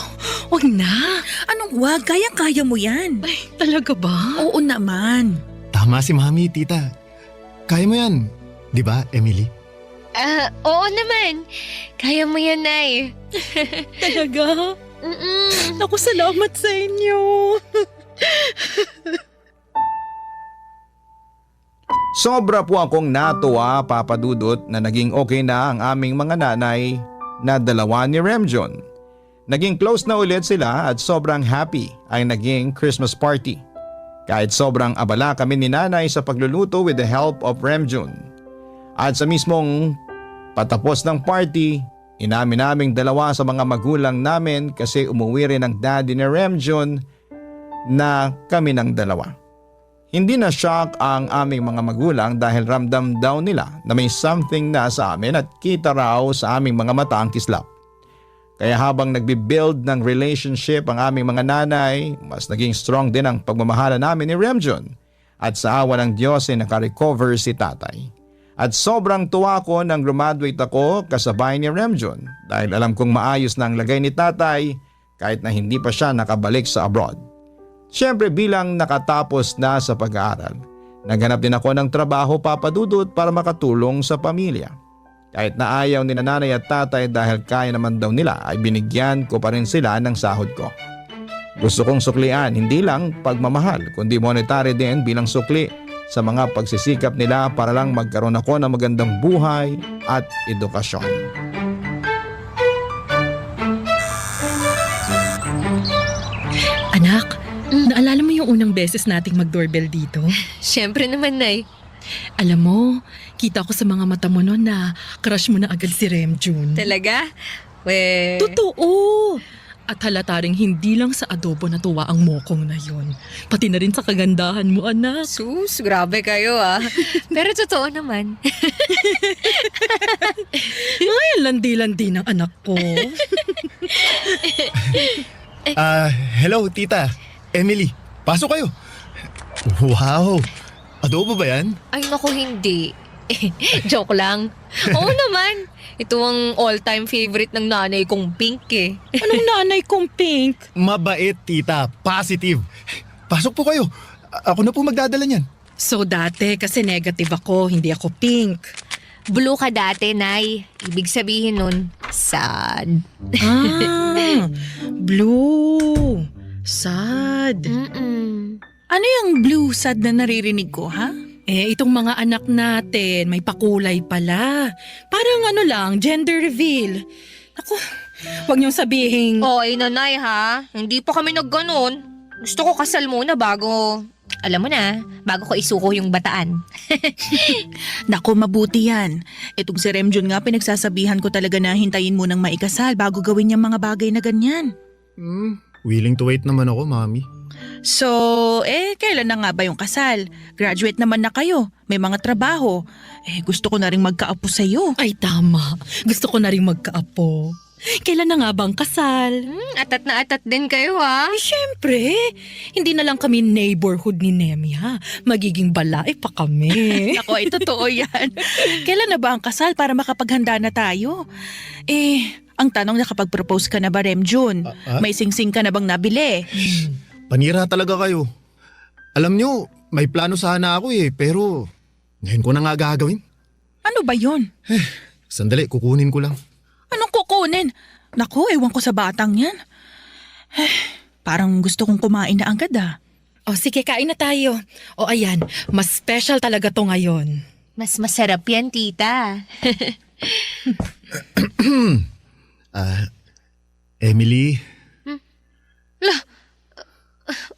[SPEAKER 2] wag na.
[SPEAKER 5] Anong wag? Kayang-kaya mo yan.
[SPEAKER 2] Ay, talaga ba?
[SPEAKER 5] Oo naman.
[SPEAKER 4] Tama si mami, tita. Kaya mo yan. Di ba, Emily?
[SPEAKER 3] Oo naman. Kaya mo yan, Nay.
[SPEAKER 2] Talaga?
[SPEAKER 3] Mm-mm.
[SPEAKER 2] Naku, salamat sa inyo.
[SPEAKER 1] Sobra po akong natuwa, Papa Dudut, na naging okay na ang aming mga nanay na dalawa ni Remjun. Naging close na ulit sila at sobrang happy ay naging Christmas party. Kahit sobrang abala kami ni nanay sa pagluluto with the help of Remjun. At sa mismong patapos ng party, inamin naming dalawa sa mga magulang namin kasi umuwi rin ang daddy ni Remjun na kami ng dalawa. Hindi na shock ang aming mga magulang dahil ramdam daw nila na may something na sa amin at kita raw sa aming mga mata ang kislap. Kaya habang nagbibuild ng relationship ang aming mga nanay, mas naging strong din ang pagmamahala namin ni Remjun at sa awa ng Diyos ay nakarecover si tatay. At sobrang tuwa ko nang graduate ako kasabay ni Remjun dahil alam kong maayos na ang lagay ni tatay kahit na hindi pa siya nakabalik sa abroad. Siyempre bilang nakatapos na sa pag-aaral, naghanap din ako ng trabaho, Papa Dudut, para makatulong sa pamilya. Kahit na ayaw ni nanay at tatay dahil kaya naman daw nila ay binigyan ko pa rin sila ng sahod ko. Gusto kong suklian hindi lang pagmamahal kundi monetary din bilang sukli sa mga pagsisikap nila para lang magkaroon ako ng magandang buhay at edukasyon.
[SPEAKER 2] Anak, naalala mo yung unang beses nating mag-doorbell dito?
[SPEAKER 3] Siyempre naman, Nay.
[SPEAKER 2] Alam mo, kita ko sa mga mata mo noon na crush mo na agad si Remjun.
[SPEAKER 3] Talaga?
[SPEAKER 2] Totoo! At halata ring hindi lang sa adobo natuwa ang mokong na yon. Pati na rin sa kagandahan mo, anak.
[SPEAKER 3] Sus, grabe kayo ah. Pero totoo naman.
[SPEAKER 2] Ay, ang landi-landi ng anak ko.
[SPEAKER 4] Hello, tita. Emily, pasok kayo. Wow, adobo ba yan?
[SPEAKER 3] Ay naku, hindi. Joke lang. Oo naman. Ito ang all-time favorite ng nanay kong Pink eh.
[SPEAKER 2] Anong nanay kong Pink?
[SPEAKER 4] Mabait, tita. Positive. Pasok po kayo. Ako na po magdadala niyan.
[SPEAKER 2] So dati kasi negative ako, hindi ako pink.
[SPEAKER 3] Blue ka dati, Nay. Ibig sabihin nun, sad.
[SPEAKER 2] Ah, blue. Sad.
[SPEAKER 5] Ano yung blue sad na naririnig ko, ha?
[SPEAKER 2] Itong mga anak natin, may pakulay pala. Parang ano lang, gender reveal. Ako, huwag niyong sabihin.
[SPEAKER 3] Oy, nanay ha. Hindi pa kami nagganon. Gusto ko kasal muna bago, alam mo na, bago ko isuko yung bataan.
[SPEAKER 5] Naku, mabuti yan. Itong si Remjun nga pinagsasabihan ko talaga na hintayin mo nang maikasal bago gawin niyang mga bagay na ganyan.
[SPEAKER 4] Willing to wait naman ako, mami.
[SPEAKER 5] So, kailan na nga ba yung kasal? Graduate naman na kayo. May mga trabaho. Gusto ko na rin magkaapo sa'yo.
[SPEAKER 2] Ay tama, gusto ko na rin magkaapo. Kailan na nga bang kasal?
[SPEAKER 3] Atat na atat din kayo ha.
[SPEAKER 2] Siyempre, hindi na lang kami neighborhood ni Nemya. Magiging balae pa kami.
[SPEAKER 5] Ako, ay totoo yan. Kailan na ba ang kasal para makapaghanda na tayo? Ang tanong, nakapag-propose ka na ba, Remjun? May singsing ka na bang nabili?
[SPEAKER 4] Panira talaga kayo. Alam nyo, may plano sana ako pero ngayon ko na nga gagawin.
[SPEAKER 5] Ano ba yon?
[SPEAKER 4] Sandali, kukunin ko lang.
[SPEAKER 5] Anong kukunin? Naku, ewan ko sa batang yan. Parang gusto kong kumain na agad ah.
[SPEAKER 2] O sige, kain na tayo. O ayan, mas special talaga to ngayon.
[SPEAKER 3] Mas masarap yan, tita.
[SPEAKER 4] Emily,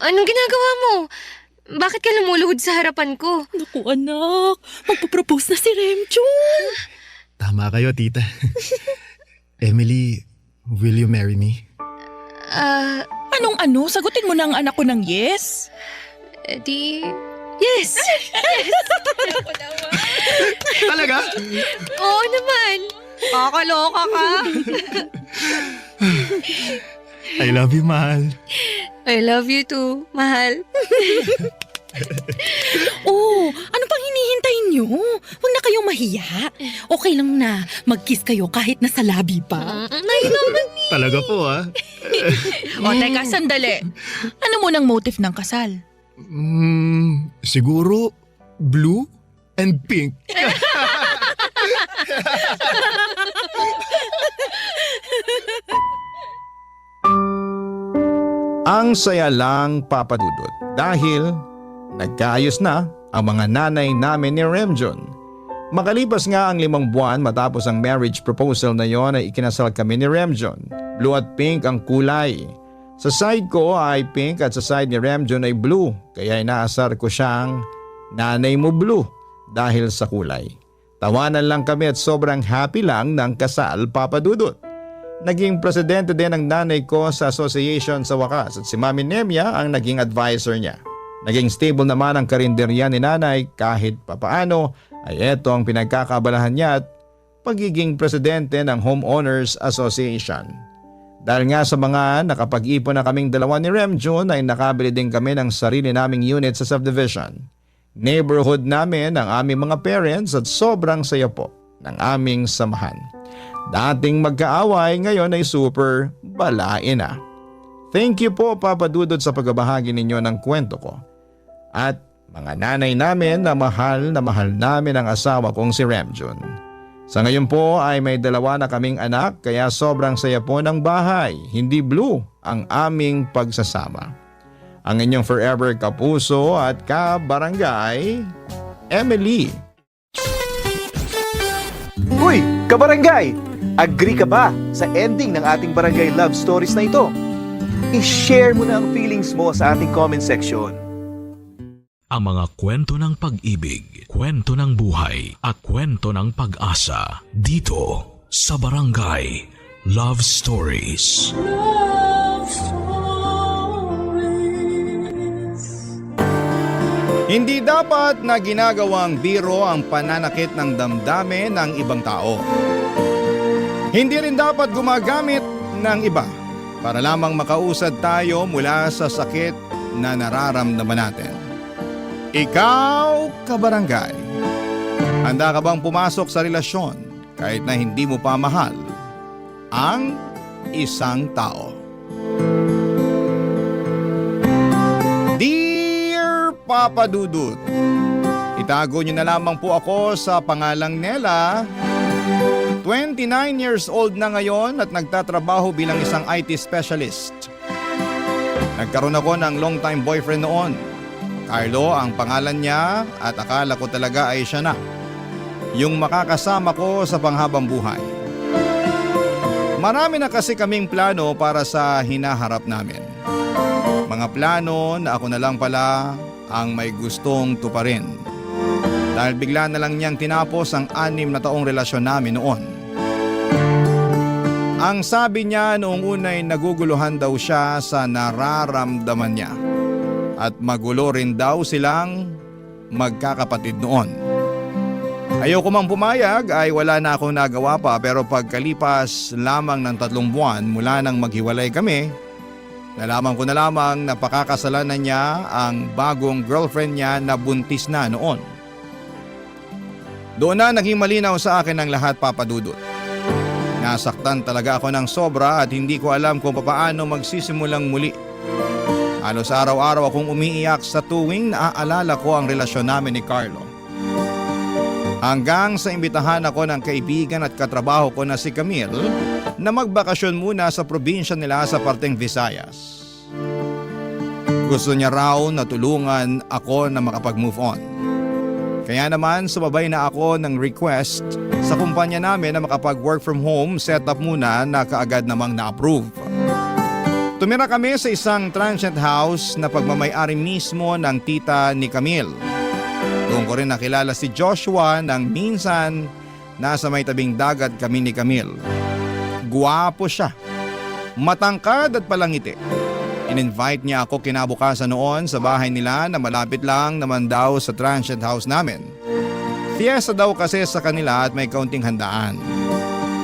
[SPEAKER 3] Anong ginagawa mo? Bakit ka lumuluhod sa harapan ko?
[SPEAKER 2] Naku anak, magpapropose na si Remjun.
[SPEAKER 4] tama kayo, tita. Emily, will you marry me?
[SPEAKER 5] Anong ano? Sagutin mo na ang anak ko ng yes.
[SPEAKER 3] Yes!
[SPEAKER 4] Talaga?
[SPEAKER 3] Oo naman. Kakaloka ka.
[SPEAKER 4] I love you, mahal.
[SPEAKER 3] I love you too, mahal.
[SPEAKER 2] Ano pang hinihintay niyo? Huwag na kayong mahiya. Okay lang na mag-kiss kayo kahit nasa labi pa.
[SPEAKER 3] Nay naman ni.
[SPEAKER 4] Talaga po,
[SPEAKER 5] O teka, sandali. Ano mo ng motive ng kasal?
[SPEAKER 4] Siguro blue and pink.
[SPEAKER 1] Ang saya lang, Papa Dudut, dahil nagkaayos na ang mga nanay namin ni Remjun. Makalipas nga ang 5 buwan matapos ang marriage proposal na yon ay ikinasal kami ni Remjun. Blue at pink ang kulay. Sa side ko ay pink at sa side ni Remjun ay blue, kaya inaasar ko siyang nanay mo blue dahil sa kulay. Tawanan lang kami at sobrang happy lang ng kasal, Papa Dudut. Naging presidente din ang nanay ko sa association sa wakas at si Mami Nemya ang naging advisor niya. Naging stable naman ang karinderya ni nanay kahit papaano ay eto ang pinagkakabalahan niya at pagiging presidente ng Homeowners Association. Dahil nga sa mga nakapag-ipon na kaming dalawa ni Remjun ay nakabili din kami ng sarili naming unit sa subdivision. Neighborhood namin ang aming mga parents at sobrang saya po ng aming samahan. Dating magkaaway, ngayon ay super balain na. Thank you po, Papa Dudut, sa pagbabahagi ninyo ng kwento ko. At mga nanay namin na mahal namin ang asawa kong si Remjun. Sa ngayon po ay may 2 na kaming anak kaya sobrang saya po ng bahay. Hindi blue ang aming pagsasama. Ang inyong forever kapuso at kabarangay, Emily.
[SPEAKER 8] Uy, kabarangay! Agree ka ba sa ending ng ating barangay love stories na ito? I-share mo na ang feelings mo sa ating comment section.
[SPEAKER 6] Ang mga kwento ng pag-ibig, kwento ng buhay, at kwento ng pag-asa dito sa Barangay Love Stories.
[SPEAKER 1] Hindi dapat na ginagawang biro ang pananakit ng damdamin ng ibang tao. Hindi rin dapat gumagamit ng iba para lamang makausad tayo mula sa sakit na nararamdaman natin. Ikaw, kabarangay, handa ka bang pumasok sa relasyon kahit na hindi mo pa mahal ang isang tao? Dear Papa Dudut, itago niyo na lamang po ako sa pangalang Nela. 29 years old na ngayon at nagtatrabaho bilang isang IT specialist. Nagkaroon ako ng long-time boyfriend noon. Carlo ang pangalan niya at akala ko talaga ay siya na. Yung makakasama ko sa panghabang buhay. Marami na kasi kaming plano para sa hinaharap namin. Mga plano na ako na lang pala ang may gustong tuparin. Dahil bigla na lang niyang tinapos ang 6 na taong relasyon namin noon. Ang sabi niya noong unay naguguluhan daw siya sa nararamdaman niya. At magulo rin daw silang magkakapatid noon. Ayoko mang pumayag ay wala na akong nagawa pa pero pagkalipas lamang ng 3 buwan mula nang maghiwalay kami, nalaman ko na lamang na pakakasalan na niya ang bagong girlfriend niya na buntis na noon. Doon na naging malinaw sa akin ang lahat, Papa Dudut. Nasaktan talaga ako ng sobra at hindi ko alam kung paano magsisimulang muli. Halos araw-araw akong umiiyak sa tuwing naaalala ko ang relasyon namin ni Carlo. Hanggang sa imbitahan ako ng kaibigan at katrabaho ko na si Camille na magbakasyon muna sa probinsya nila sa parteng Visayas. Gusto niya raw na tulungan ako na makapag-move on. Kaya naman sumabay na ako ng request sa kumpanya namin na makapag-work from home setup muna na kaagad namang na-approve. Tumira kami sa isang transient house na pagmamay-ari mismo ng tita ni Camille. Doon ko rin nakilala si Joshua nang minsan nasa may tabing dagat kami ni Camille. Guwapo siya, matangkad at palangiti. In-invite niya ako kinabukasan noon sa bahay nila na malapit lang naman daw sa transient house namin. Fiesta daw kasi sa kanila at may kaunting handaan.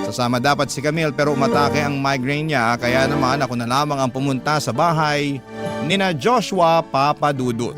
[SPEAKER 1] Sasama dapat si Camille pero umatake ang migraine niya kaya naman ako na lamang ang pumunta sa bahay nina Joshua, Papa Dudut.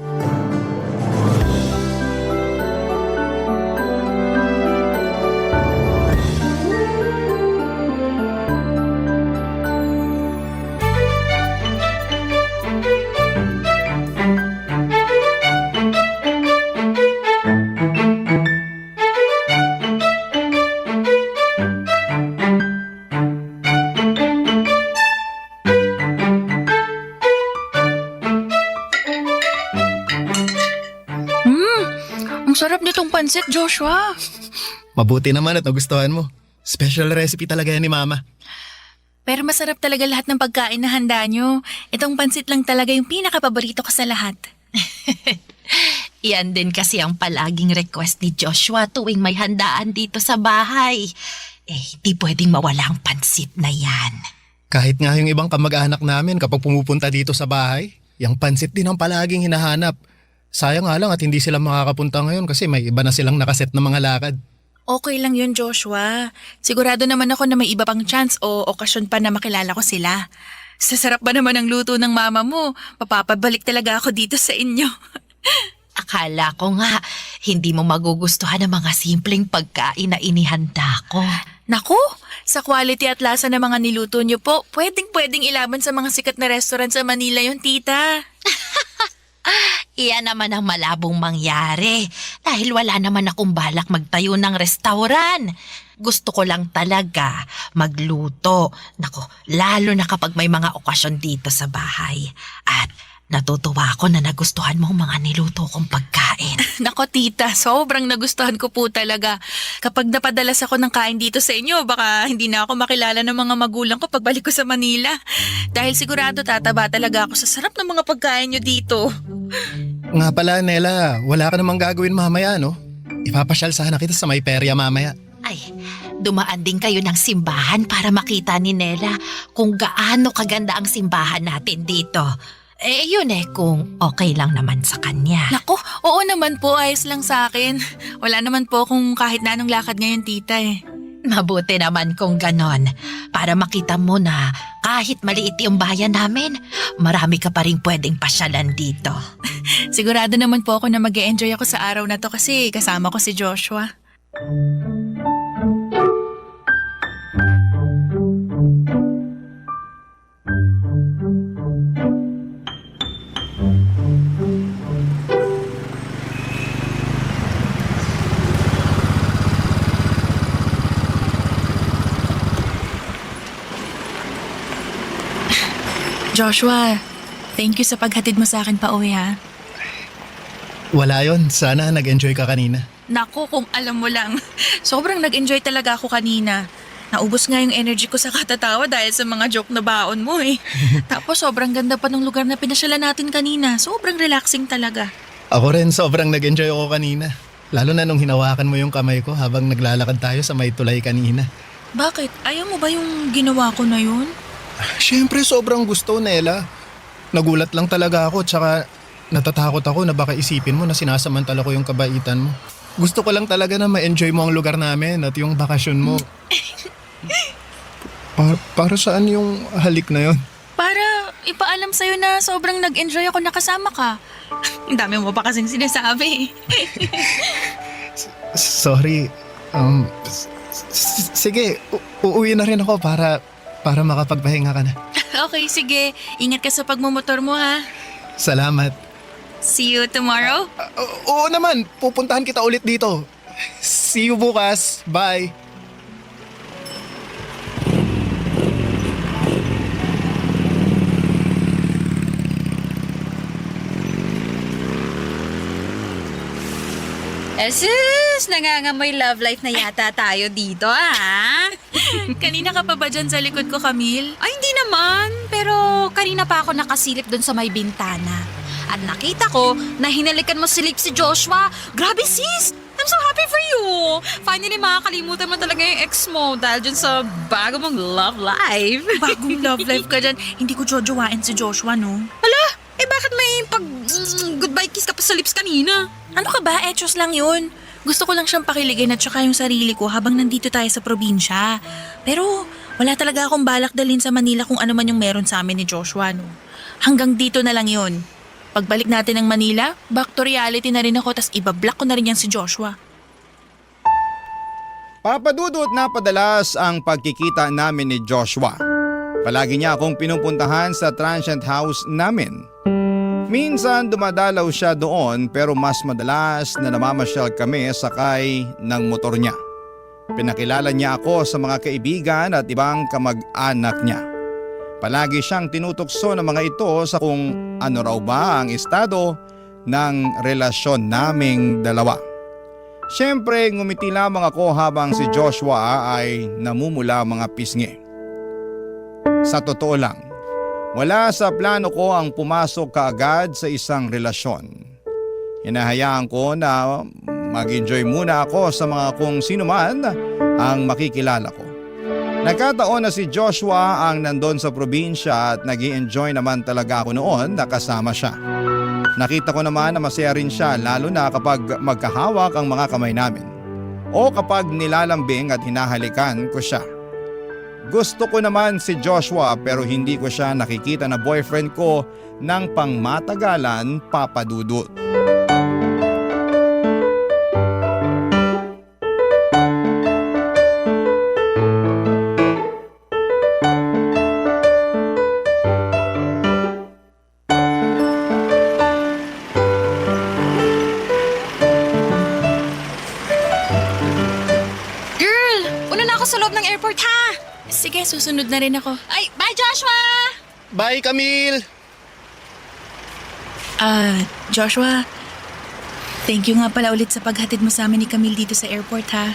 [SPEAKER 5] Ang sarap nitong pansit, Joshua.
[SPEAKER 4] Mabuti naman at nagustuhan mo. Special recipe talaga yan ni Mama.
[SPEAKER 5] Pero masarap talaga lahat ng pagkain na handa nyo. Itong pansit lang talaga yung pinakapaborito ko sa lahat.
[SPEAKER 2] Yan din kasi ang palaging request ni Joshua tuwing may handaan dito sa bahay. Di pwedeng mawala ang pansit na yan.
[SPEAKER 4] Kahit nga yung ibang kamag-anak namin kapag pumupunta dito sa bahay, yung pansit din ang palaging hinahanap. Sayang nga lang at hindi sila makakapunta ngayon kasi may iba na silang nakaset na mga lakad.
[SPEAKER 5] Okay lang yun, Joshua. Sigurado naman ako na may iba pang chance o okasyon pa na makilala ko sila. Sasarap ba naman ang luto ng mama mo? Mapapabalik talaga ako dito sa inyo.
[SPEAKER 2] Akala ko nga, hindi mo magugustuhan ang mga simpleng pagkain na inihanda ko.
[SPEAKER 5] Naku, sa quality at lasa ng mga niluto niyo po, pwedeng ilaban sa mga sikat na restaurant sa Manila yung tita.
[SPEAKER 2] Iyan naman ang malabong mangyari dahil wala naman akong balak magtayo ng restauran. Gusto ko lang talaga magluto. Nako, lalo na kapag may mga okasyon dito sa bahay. At Natutuwa ako na nagustuhan mo ang mga niluto kong pagkain.
[SPEAKER 5] Nako tita, sobrang nagustuhan ko po talaga. Kapag napadalas ako ng kain dito sa inyo, baka hindi na ako makilala ng mga magulang ko pagbalik ko sa Manila. Dahil sigurado tataba talaga ako sa sarap ng mga pagkain nyo dito.
[SPEAKER 4] Nga pala, Nela, wala ka namang gagawin mamaya, no? Ipapasyal sana kita sa may perya mamaya.
[SPEAKER 2] Ay, dumaan din kayo ng simbahan para makita ni Nela kung gaano kaganda ang simbahan natin dito. Yun kung okay lang naman sa kanya.
[SPEAKER 5] Nako, oo naman po, ayos lang sa akin. Wala naman po kung kahit na anong lakad ngayon tita eh.
[SPEAKER 2] Mabuti naman kung ganon. Para makita mo na kahit maliit yung bayan namin, marami ka pa rin pwedeng pasyalan dito.
[SPEAKER 5] Sigurado naman po ako na mag-e-enjoy ako sa araw na to kasi kasama ko si Joshua. Joshua, thank you sa paghatid mo sa akin pa uwi ha.
[SPEAKER 4] Wala yon, sana nag-enjoy ka kanina.
[SPEAKER 5] Naku, kung alam mo lang, sobrang nag-enjoy talaga ako kanina. Naubos nga yung energy ko sa katatawa dahil sa mga joke na baon mo eh. Tapos sobrang ganda pa ng lugar na pinasyalan natin kanina. Sobrang relaxing talaga.
[SPEAKER 4] Ako rin, sobrang nag-enjoy ako kanina. Lalo na nung hinawakan mo yung kamay ko habang naglalakad tayo sa may tulay kanina.
[SPEAKER 5] Bakit? Ayaw mo ba yung ginawa ko na yun?
[SPEAKER 4] Siyempre, sobrang gusto, Nela. Nagulat lang talaga ako, tsaka natatakot ako na baka isipin mo na sinasamantala ko yung kabaitan mo. Gusto ko lang talaga na ma-enjoy mo ang lugar namin at yung bakasyon mo. Para saan yung halik na yon?
[SPEAKER 5] Para ipaalam sa'yo na sobrang nag-enjoy ako nakasama ka. Ang dami mo pa kasing sinasabi.
[SPEAKER 4] Sorry. Sige, uuwi na rin ako para makapagpahinga ka na.
[SPEAKER 5] Okay, sige. Ingat ka sa pagmumotor mo ha.
[SPEAKER 4] Salamat.
[SPEAKER 5] See you tomorrow.
[SPEAKER 4] Oo naman, pupuntahan kita ulit dito. See you bukas. Bye.
[SPEAKER 9] Sus, nangangamoy love life na yata tayo dito, ah.
[SPEAKER 5] Kanina ka pa ba dyan sa likod ko, Camille?
[SPEAKER 9] Ay, hindi naman. Pero kanina pa ako nakasilip doon sa may bintana. At nakita ko na hinalikan mo silip si Joshua. Grabe, sis! I'm so happy for you! Finally, makakalimutan mo talaga yung ex mo dahil dyan sa bago mong love life.
[SPEAKER 5] Bagong love life ka dyan. Hindi ko jojowain si Joshua, no?
[SPEAKER 9] Hala, bakit may goodbye kiss ka pa sa lips kanina?
[SPEAKER 5] Ano ka ba? Etos lang yun. Gusto ko lang siyang pakiligin at saka yung sarili ko habang nandito tayo sa probinsya. Pero wala talaga akong balak dalhin sa Manila kung ano man yung meron sa amin ni Joshua, no? Hanggang dito na lang yun. Pagbalik natin ng Manila, back to reality na rin ako tas ibablock ko na rin yan si Joshua.
[SPEAKER 1] Papadudot na padalas ang pagkikita namin ni Joshua. Palagi niya akong pinupuntahan sa transient house namin. Minsan dumadalaw siya doon pero mas madalas na namamasyal kami sakay ng motor niya. Pinakilala niya ako sa mga kaibigan at ibang kamag-anak niya. Palagi siyang tinutokso ng mga ito sa kung ano raw ba ang estado ng relasyon naming dalawa. Siyempre ngumiti lamang ako habang si Joshua ay namumula mga pisngi. Sa totoo lang, wala sa plano ko ang pumasok kaagad sa isang relasyon. Hinahayaan ko na mag-enjoy muna ako sa mga kung sino man ang makikilala ko. Nagkataon na si Joshua ang nandun sa probinsya at nag-i-enjoy naman talaga ako noon na kasama siya. Nakita ko naman na masaya rin siya lalo na kapag magkahawak ang mga kamay namin o kapag nilalambing at hinahalikan ko siya. Gusto ko naman si Joshua pero hindi ko siya nakikita na boyfriend ko ng pangmatagalan, Papa Dudut.
[SPEAKER 9] Girl, una na ako sa loob ng airport, ha?
[SPEAKER 5] Sige, susunod na rin ako.
[SPEAKER 9] Ay, bye Joshua!
[SPEAKER 4] Bye, Camille!
[SPEAKER 5] Joshua, thank you nga pala ulit sa paghatid mo sa amin ni Camille dito sa airport ha.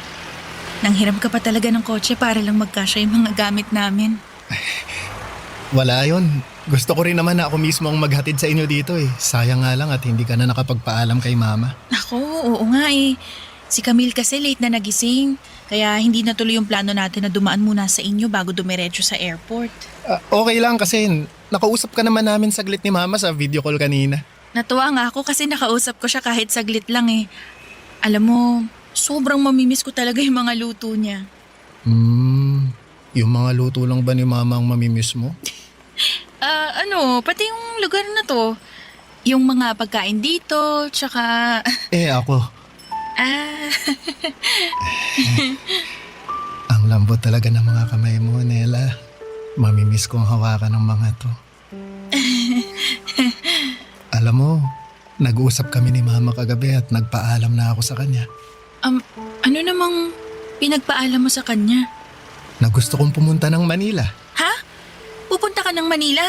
[SPEAKER 5] Nanghiram ka pa talaga ng kotse para lang magkasya yung mga gamit namin.
[SPEAKER 4] Wala yon. Gusto ko rin naman na ako mismo ang maghatid sa inyo dito eh. Sayang nga lang at hindi ka na nakapagpaalam kay mama.
[SPEAKER 5] Ako, oo nga eh. Si Camille kasi late na nagising. Kaya hindi natuloy yung plano natin na dumaan muna sa inyo bago dumiretso sa airport.
[SPEAKER 4] Okay lang kasi nakausap ka naman namin saglit ni mama sa video call kanina.
[SPEAKER 5] Natuwa nga ako kasi nakausap ko siya kahit saglit lang eh. Alam mo, sobrang mamimiss ko talaga yung mga luto niya.
[SPEAKER 4] Yung mga luto lang ba ni mama ang mamimiss mo?
[SPEAKER 5] Pati yung lugar na to. Yung mga pagkain dito, tsaka...
[SPEAKER 4] Ako. Ang lambot talaga ng mga kamay mo, Nela. Mamimiss kong hawakan ng mga to. Alam mo, nag-usap kami ni mama kagabi at nagpaalam na ako sa kanya.
[SPEAKER 5] Ano namang pinagpaalam mo sa kanya?
[SPEAKER 4] Na gusto kong pumunta ng Manila.
[SPEAKER 5] Ha? Pupunta ka ng Manila?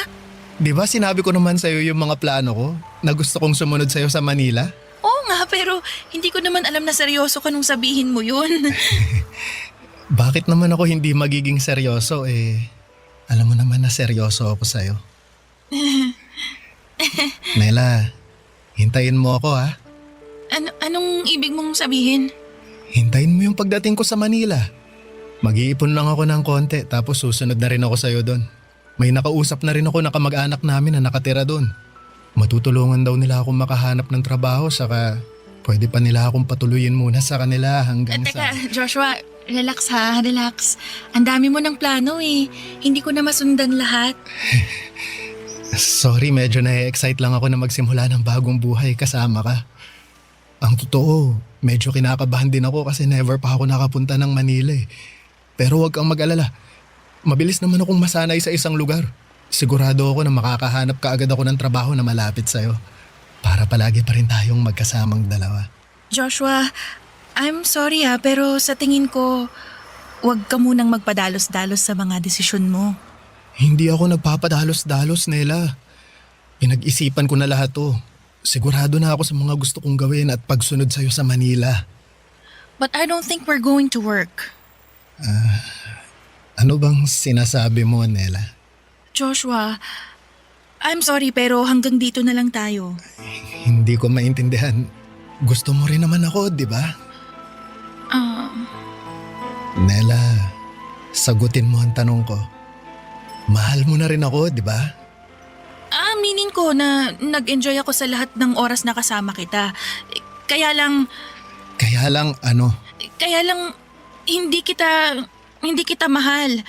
[SPEAKER 4] Di ba sinabi ko naman sa'yo yung mga plano ko na gusto kong sumunod sa'yo sa Manila?
[SPEAKER 5] Oo nga, pero hindi ko naman alam na seryoso ka nung sabihin mo yun.
[SPEAKER 4] Bakit naman ako hindi magiging seryoso eh? Alam mo naman na seryoso ako sa'yo. Nela, hintayin mo ako ha.
[SPEAKER 5] Anong ibig mong sabihin?
[SPEAKER 4] Hintayin mo yung pagdating ko sa Manila. Mag-iipon lang ako ng konti tapos susunod na rin ako sa'yo doon. May nakausap na rin ako na kamag-anak namin na nakatira doon. Matutulungan daw nila akong makahanap ng trabaho saka pwede pa nila akong patuluyin muna sa kanila hanggang sa...
[SPEAKER 5] Teka, Joshua, relax ha, relax. Ang dami mo ng plano eh. Hindi ko na masundan lahat.
[SPEAKER 4] Sorry, medyo na-excite lang ako na magsimula ng bagong buhay kasama ka. Ang totoo, medyo kinakabahan din ako kasi never pa ako nakapunta ng Manila eh. Pero huwag kang mag-alala. Mabilis naman akong masanay sa isang lugar. Sigurado ako na makakahanap ka agad ako ng trabaho na malapit sa'yo. Para palagi pa rin tayong magkasamang dalawa.
[SPEAKER 5] Joshua, I'm sorry ha, pero sa tingin ko, huwag ka munang magpadalos-dalos sa mga desisyon mo.
[SPEAKER 4] Hindi ako nagpapadalos-dalos, Nela. Pinag-isipan ko na lahat to. Sigurado na ako sa mga gusto kong gawin at pagsunod sa'yo sa Manila.
[SPEAKER 5] But I don't think we're going to work.
[SPEAKER 4] Ano bang sinasabi mo, Nela?
[SPEAKER 5] Joshua, I'm sorry pero hanggang dito na lang tayo.
[SPEAKER 4] Hindi ko maintindihan. Gusto mo rin naman ako, di ba? Nela, sagutin mo ang tanong ko. Mahal mo na rin ako, di ba?
[SPEAKER 5] Aminin ko na nag-enjoy ako sa lahat ng oras na kasama kita. Kaya lang
[SPEAKER 4] Ano?
[SPEAKER 5] Kaya lang hindi kita mahal.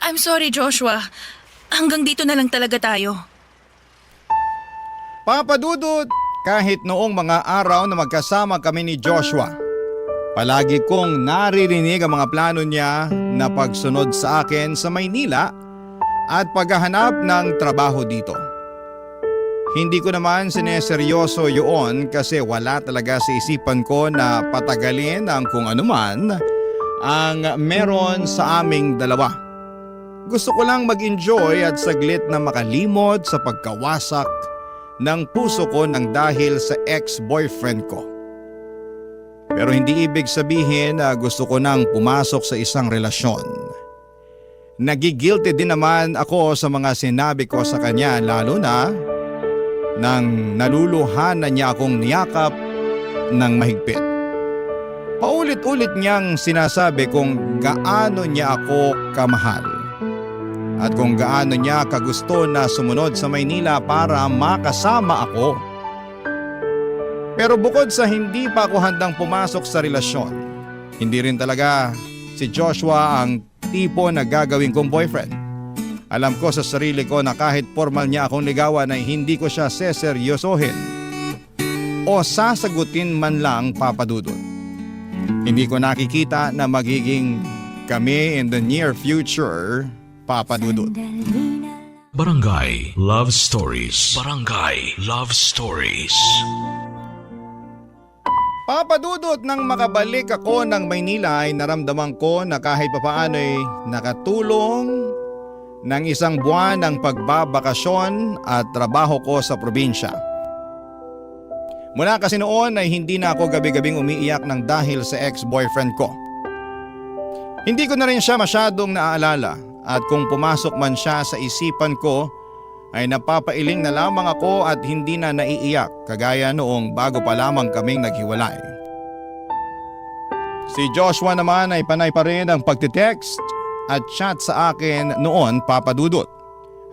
[SPEAKER 5] I'm sorry, Joshua. Hanggang dito na lang talaga tayo.
[SPEAKER 1] Papa Dudut, kahit noong mga araw na magkasama kami ni Joshua, palagi kong naririnig ang mga plano niya na pagsunod sa akin sa Maynila at paghahanap ng trabaho dito. Hindi ko naman sineseryoso yun kasi wala talaga sa isipan ko na patagalin ang kung anuman ang meron sa aming dalawa. Gusto ko lang mag-enjoy at saglit na makalimot sa pagkawasak ng puso ko nang dahil sa ex-boyfriend ko. Pero hindi ibig sabihin na gusto ko nang pumasok sa isang relasyon. Nagigilty din naman ako sa mga sinabi ko sa kanya lalo na nang naluluhan na niya akong niyakap ng mahigpit. Paulit-ulit niyang sinasabi kung gaano niya ako kamahal at kung gaano niya kagusto na sumunod sa Maynila para makasama ako. Pero bukod sa hindi pa ako handang pumasok sa relasyon, hindi rin talaga si Joshua ang tipo na gagawin kong boyfriend. Alam ko sa sarili ko na kahit formal niya akong ligawan ay hindi ko siya seseryosohin o sasagutin man lang, Papa Dudut. Hindi ko nakikita na magiging kami in the near future, Papa Dudut.
[SPEAKER 6] Barangay Love Stories. Barangay Love Stories.
[SPEAKER 1] Papa Dudut, nang makabalik ako ng Maynila ay naramdaman ko na kahit papaano ay nakatulong ng isang buwan ang pagbabakasyon at trabaho ko sa probinsya. Mula kasi noon ay hindi na ako gabi-gabing umiiyak ng dahil sa ex-boyfriend ko. Hindi ko na rin siya masyadong naaalala at kung pumasok man siya sa isipan ko ay napapailing na lamang ako at hindi na naiiyak kagaya noong bago pa lamang kaming naghiwalay. Si Joshua naman ay panay pa rin ang pagtitext at chat sa akin noon, Papa Dudut.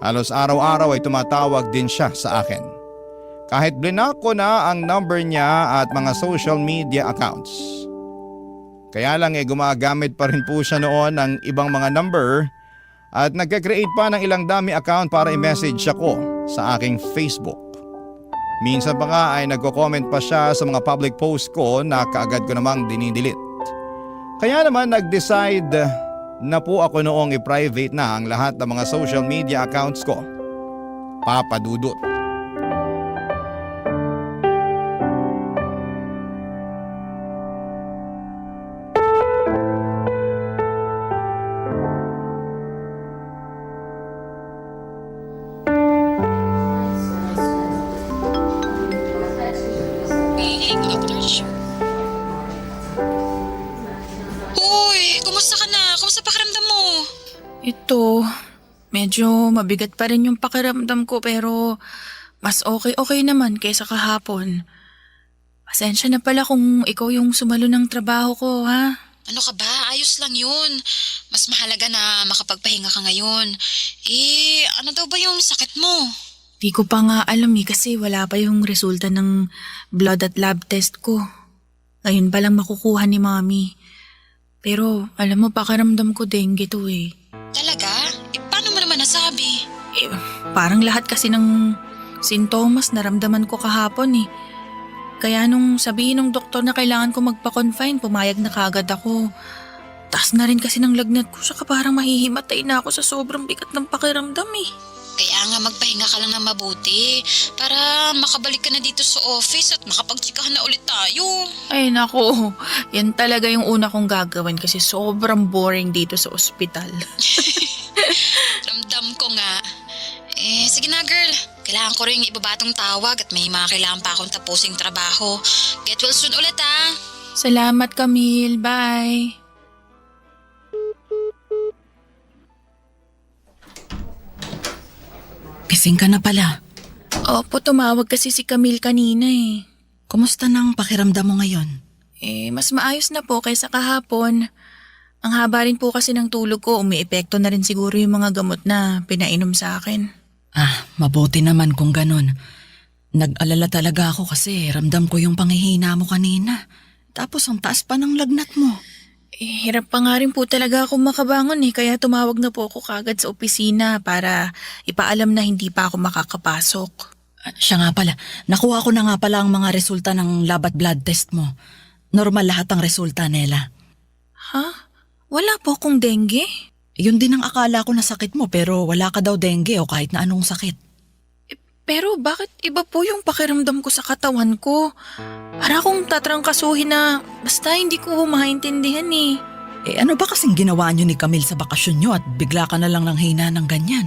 [SPEAKER 1] Halos araw-araw ay tumatawag din siya sa akin. Kahit blinak ko na ang number niya at mga social media accounts. Kaya lang gumagamit pa rin po siya noon ng ibang mga number at nagka-create pa ng ilang dami account para i-message ako sa aking Facebook. Minsan pa nga ay nagko-comment pa siya sa mga public post ko na kaagad ko namang dinidelete. Kaya naman nag-decide na po ako noong i-private na ang lahat ng mga social media accounts ko. Papa Dudut.
[SPEAKER 9] Uy, kumusta ka na? Kumusta pakiramdam mo?
[SPEAKER 5] Ito, medyo mabigat pa rin yung pakiramdam ko pero mas okay naman kaysa kahapon. Pasensya na pala kung ikaw yung sumalo ng trabaho ko, ha?
[SPEAKER 9] Ano ka ba? Ayos lang yun. Mas mahalaga na makapagpahinga ka ngayon. Ano daw ba yung sakit mo?
[SPEAKER 5] Di ko pa nga alam kasi wala pa yung resulta ng blood at lab test ko. Ngayon pa lang makukuha ni Mami. Pero alam mo, pakiramdam ko dengue to eh.
[SPEAKER 9] Talaga? Paano mo naman nasabi?
[SPEAKER 5] Parang lahat kasi ng sintomas naramdaman ko kahapon eh. Kaya nung sabihin ng doktor na kailangan ko magpa-confine, pumayag na kagad ako. Taas na rin kasi ng lagnat ko, saka parang mahihimatay na ako sa sobrang bigat ng pakiramdam eh.
[SPEAKER 9] Kaya nga magpahinga ka lang ng mabuti para makabalik ka na dito sa office at makapagtsikahan na ulit tayo.
[SPEAKER 5] Ay nako, yan talaga yung una kong gagawin kasi sobrang boring dito sa ospital.
[SPEAKER 9] Ramdam ko nga. Sige na girl. Kailangan ko rin ibabatong tawag at may mga kailangan pa akong tapusing trabaho. Get well soon ulit ha.
[SPEAKER 5] Salamat Camille, bye.
[SPEAKER 2] Gising ka na pala.
[SPEAKER 5] Opo, tumawag kasi si Camille kanina eh.
[SPEAKER 2] Kumusta nang pakiramdam mo ngayon?
[SPEAKER 5] Mas maayos na po kaysa kahapon. Ang haba rin po kasi ng tulog ko, umiepekto na rin siguro yung mga gamot na pinainom sa akin.
[SPEAKER 2] Mabuti naman kung ganun. Nag-alala talaga ako kasi ramdam ko yung panghihina mo kanina. Tapos ang taas pa ng lagnat mo.
[SPEAKER 5] Hirap pa nga rin po talaga ako makabangon kaya tumawag na po ako kagad sa opisina para ipaalam na hindi pa ako makakapasok.
[SPEAKER 2] Siya nga pala, nakuha ko na nga pala ang mga resulta ng lab at blood test mo. Normal lahat ang resulta, Nela.
[SPEAKER 5] Ha? Wala po akong dengue?
[SPEAKER 2] Yun din ang akala ko na sakit mo pero wala ka daw dengue o kahit na anong sakit.
[SPEAKER 5] Pero bakit iba po yung pakiramdam ko sa katawan ko? Para akong tatrangkasuhin na basta hindi ko maintindihan eh.
[SPEAKER 2] Ano ba kasing ginawa niyo ni Camille sa bakasyon niyo at bigla ka na lang ng hina ng ganyan?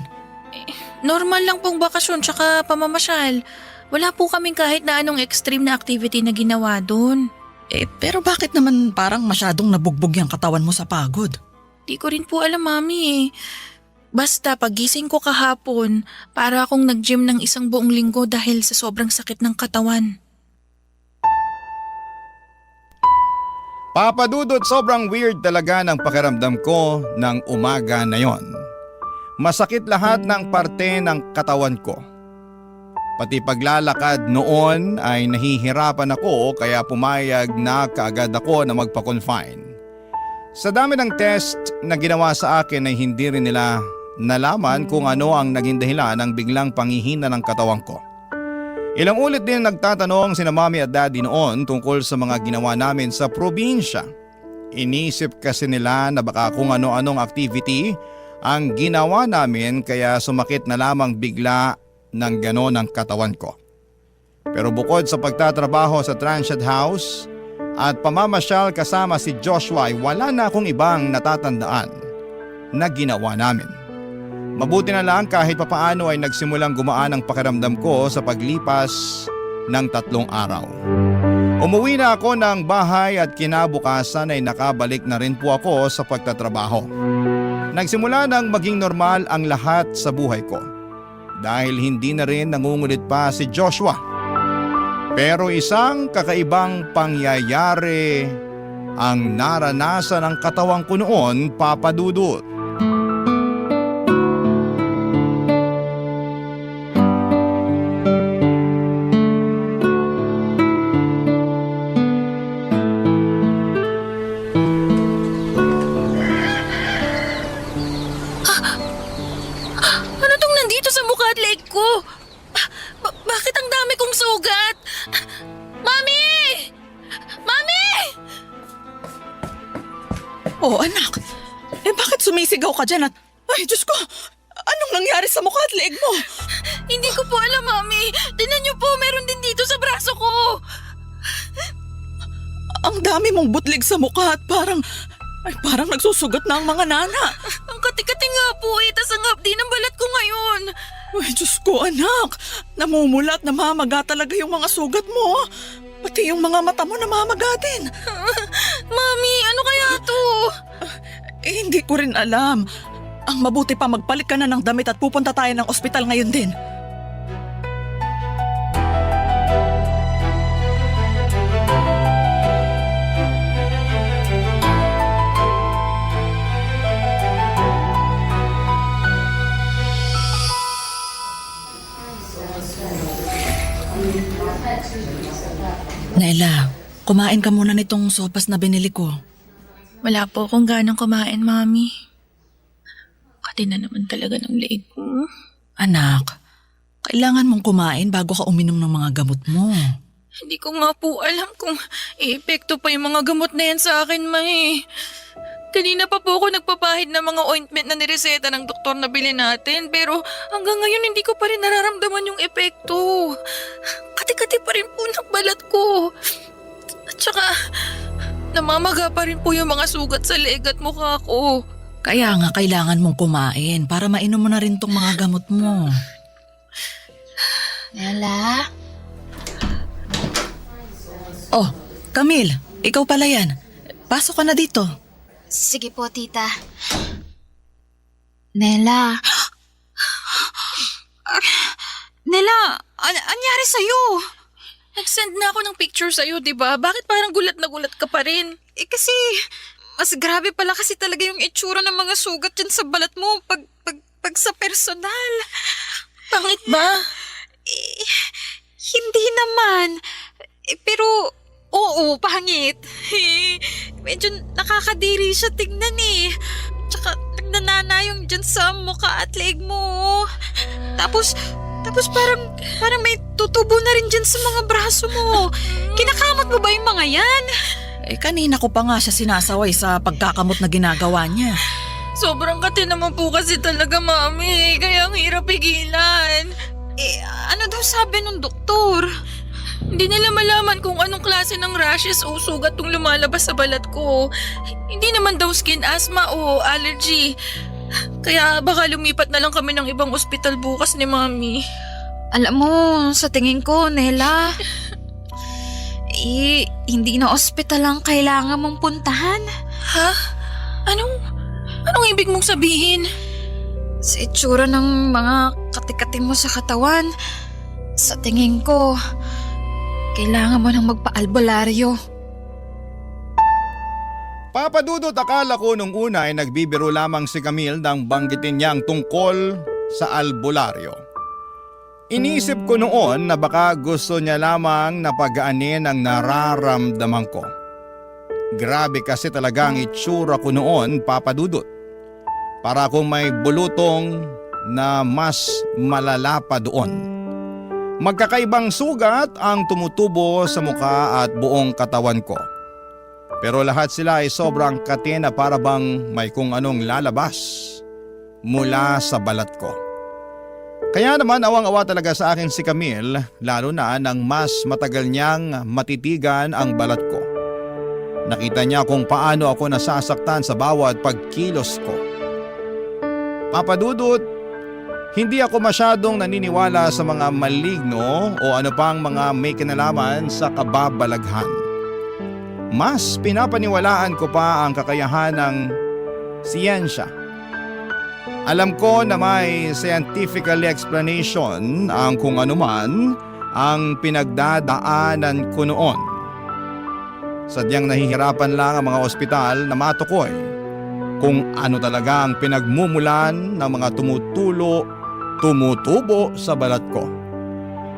[SPEAKER 5] Normal lang pong bakasyon tsaka pamamasyal. Wala po kaming kahit na anong extreme na activity na ginawa doon.
[SPEAKER 2] Pero bakit naman parang masyadong nabugbog yung katawan mo sa pagod?
[SPEAKER 5] Di ko rin po alam, Mami eh. Basta pagising ko kahapon, para akong nag-gym ng isang buong linggo dahil sa sobrang sakit ng katawan.
[SPEAKER 1] Papa Dudut, sobrang weird talaga ng pakiramdam ko ng umaga na yon. Masakit lahat ng parte ng katawan ko. Pati paglalakad noon ay nahihirapan ako kaya pumayag na kaagad ako na magpa-confine. Sa dami ng test na ginawa sa akin ay hindi rin nila nalaman kung ano ang naging dahilan ng biglang panghihina ng katawan ko. Ilang ulit din nagtatanong sina Mommy at Daddy noon tungkol sa mga ginawa namin sa probinsya. Inisip kasi nila na baka kung ano-anong activity ang ginawa namin kaya sumakit na lamang bigla ng gano'n ang katawan ko. Pero bukod sa pagtatrabaho sa Transient House at pamamasyal kasama si Joshua ay wala na akong ibang natatandaan na ginawa namin. Mabuti na lang kahit papaano ay nagsimulang gumaan ang pakiramdam ko sa paglipas ng 3 araw. Umuwi na ako ng bahay at kinabukasan ay nakabalik na rin po ako sa pagtatrabaho. Nagsimula nang maging normal ang lahat sa buhay ko dahil hindi na rin nangungulit pa si Joshua. Pero isang kakaibang pangyayari ang naranasan ng katawan ko noon, Papa Dudut.
[SPEAKER 5] Ano tong nandito sa mukha at leeg ko? Bakit ang dami kong sugat? Mami! Mami!
[SPEAKER 2] Oh anak, bakit sumisigaw ka dyan at... Ay Diyos ko, anong nangyari sa mukha at leeg mo?
[SPEAKER 5] Hindi ko po alam, Mami. Tingnan niyo po, meron din dito sa braso ko.
[SPEAKER 2] Ang dami mong butlig sa mukha at parang nagsusugat na ang mga nana.
[SPEAKER 5] Ang kati-kati nga po tas ang hapdi ng balat ko ngayon.
[SPEAKER 2] Ay Diyos ko anak, namumula at namamaga talaga yung mga sugat mo. Pati yung mga mata mo namamaga din.
[SPEAKER 5] Mami, ano kaya to?
[SPEAKER 2] Hindi ko rin alam. Ang mabuti pa magpalit ka na ng damit at pupunta tayo ng ospital ngayon din. Nela, kumain ka muna nitong sopas na binili ko.
[SPEAKER 5] Wala po akong ganang kumain, Mami. Kati na naman talaga ng leeg ko.
[SPEAKER 2] Anak, kailangan mong kumain bago ka uminom ng mga gamot mo.
[SPEAKER 5] Hindi ko nga po alam kung epekto pa yung mga gamot na yan sa akin, May. Kanina pa po ako nagpapahid ng mga ointment na nireseta ng doktor na bilhin natin, pero hanggang ngayon hindi ko pa rin nararamdaman yung epekto. Kati-kati pa rin po ng balat ko. At saka, namamaga pa rin po yung mga sugat sa leeg at mukha ko.
[SPEAKER 2] Kaya nga kailangan mong kumain para mainom mo na rin tong mga gamot mo.
[SPEAKER 9] Nela?
[SPEAKER 2] Oh, Camille, ikaw pala yan. Pasok ka na dito.
[SPEAKER 9] Sige po, tita. Nela? Nela, anyari sa'yo?
[SPEAKER 5] Nag-send na ako ng picture sa'yo, di ba? Bakit parang gulat na gulat ka pa rin?
[SPEAKER 9] Kasi, mas grabe pala kasi talaga yung itsura ng mga sugat dyan sa balat mo pag sa personal.
[SPEAKER 5] Pangit ba?
[SPEAKER 9] Hindi naman. Pero, oo, pangit. Medyo nakakadiri siya tignan eh. Tsaka nagnanana yung dyan sa mukha at leeg mo. Tapos parang may tutubo na rin dyan sa mga braso mo. Kinakamot mo ba yung mga yan?
[SPEAKER 2] Kanina ko pa nga siya sinasaway sa pagkakamot na ginagawa niya.
[SPEAKER 5] Sobrang kati naman po kasi talaga, Mami. Kaya ang hirap pigilan. Ano daw sabi ng doktor? Hindi nila malaman kung anong klase ng rashes o sugat yung lumalabas sa balat ko. Hindi naman daw skin asthma o allergy. Kaya baka lumipat na lang kami ng ibang ospital bukas ni Mami.
[SPEAKER 9] Alam mo, sa tingin ko, Nela, hindi na ospital ang kailangan mong puntahan.
[SPEAKER 5] Ha? Anong ibig mong sabihin?
[SPEAKER 9] Sa itsura ng mga kati-kati mo sa katawan, sa tingin ko, kailangan mo nang magpa-albularyo.
[SPEAKER 1] Papa Dudut, akala ko nung una ay nagbibiro lamang si Camille nang banggitin niyang tungkol sa albularyo. Inisip ko noon na baka gusto niya lamang na pagaanin ang nararamdaman ko. Grabe kasi talaga ang itsura ko noon, Papa Dudut. Para akong may bulutong na mas malala pa doon. Magkakaibang sugat ang tumutubo sa mukha at buong katawan ko. Pero lahat sila ay sobrang kati na para bang may kung anong lalabas mula sa balat ko. Kaya naman awang-awa talaga sa akin si Camille, lalo na nang mas matagal niyang matitigan ang balat ko. Nakita niya kung paano ako nasasaktan sa bawat pagkilos ko. Papa Dudut, Hindi ako masyadong naniniwala sa mga maligno o ano pang mga may kinalaman sa kababalaghan. Mas pinapaniwalaan ko pa ang kakayahan ng siyensya. Alam ko na may scientific explanation ang kung anuman ang pinagdadaanan ko noon. Sadyang nahihirapan lang ang mga ospital na matukoy kung ano talaga ang pinagmumulan ng mga tumutubo sa balat ko.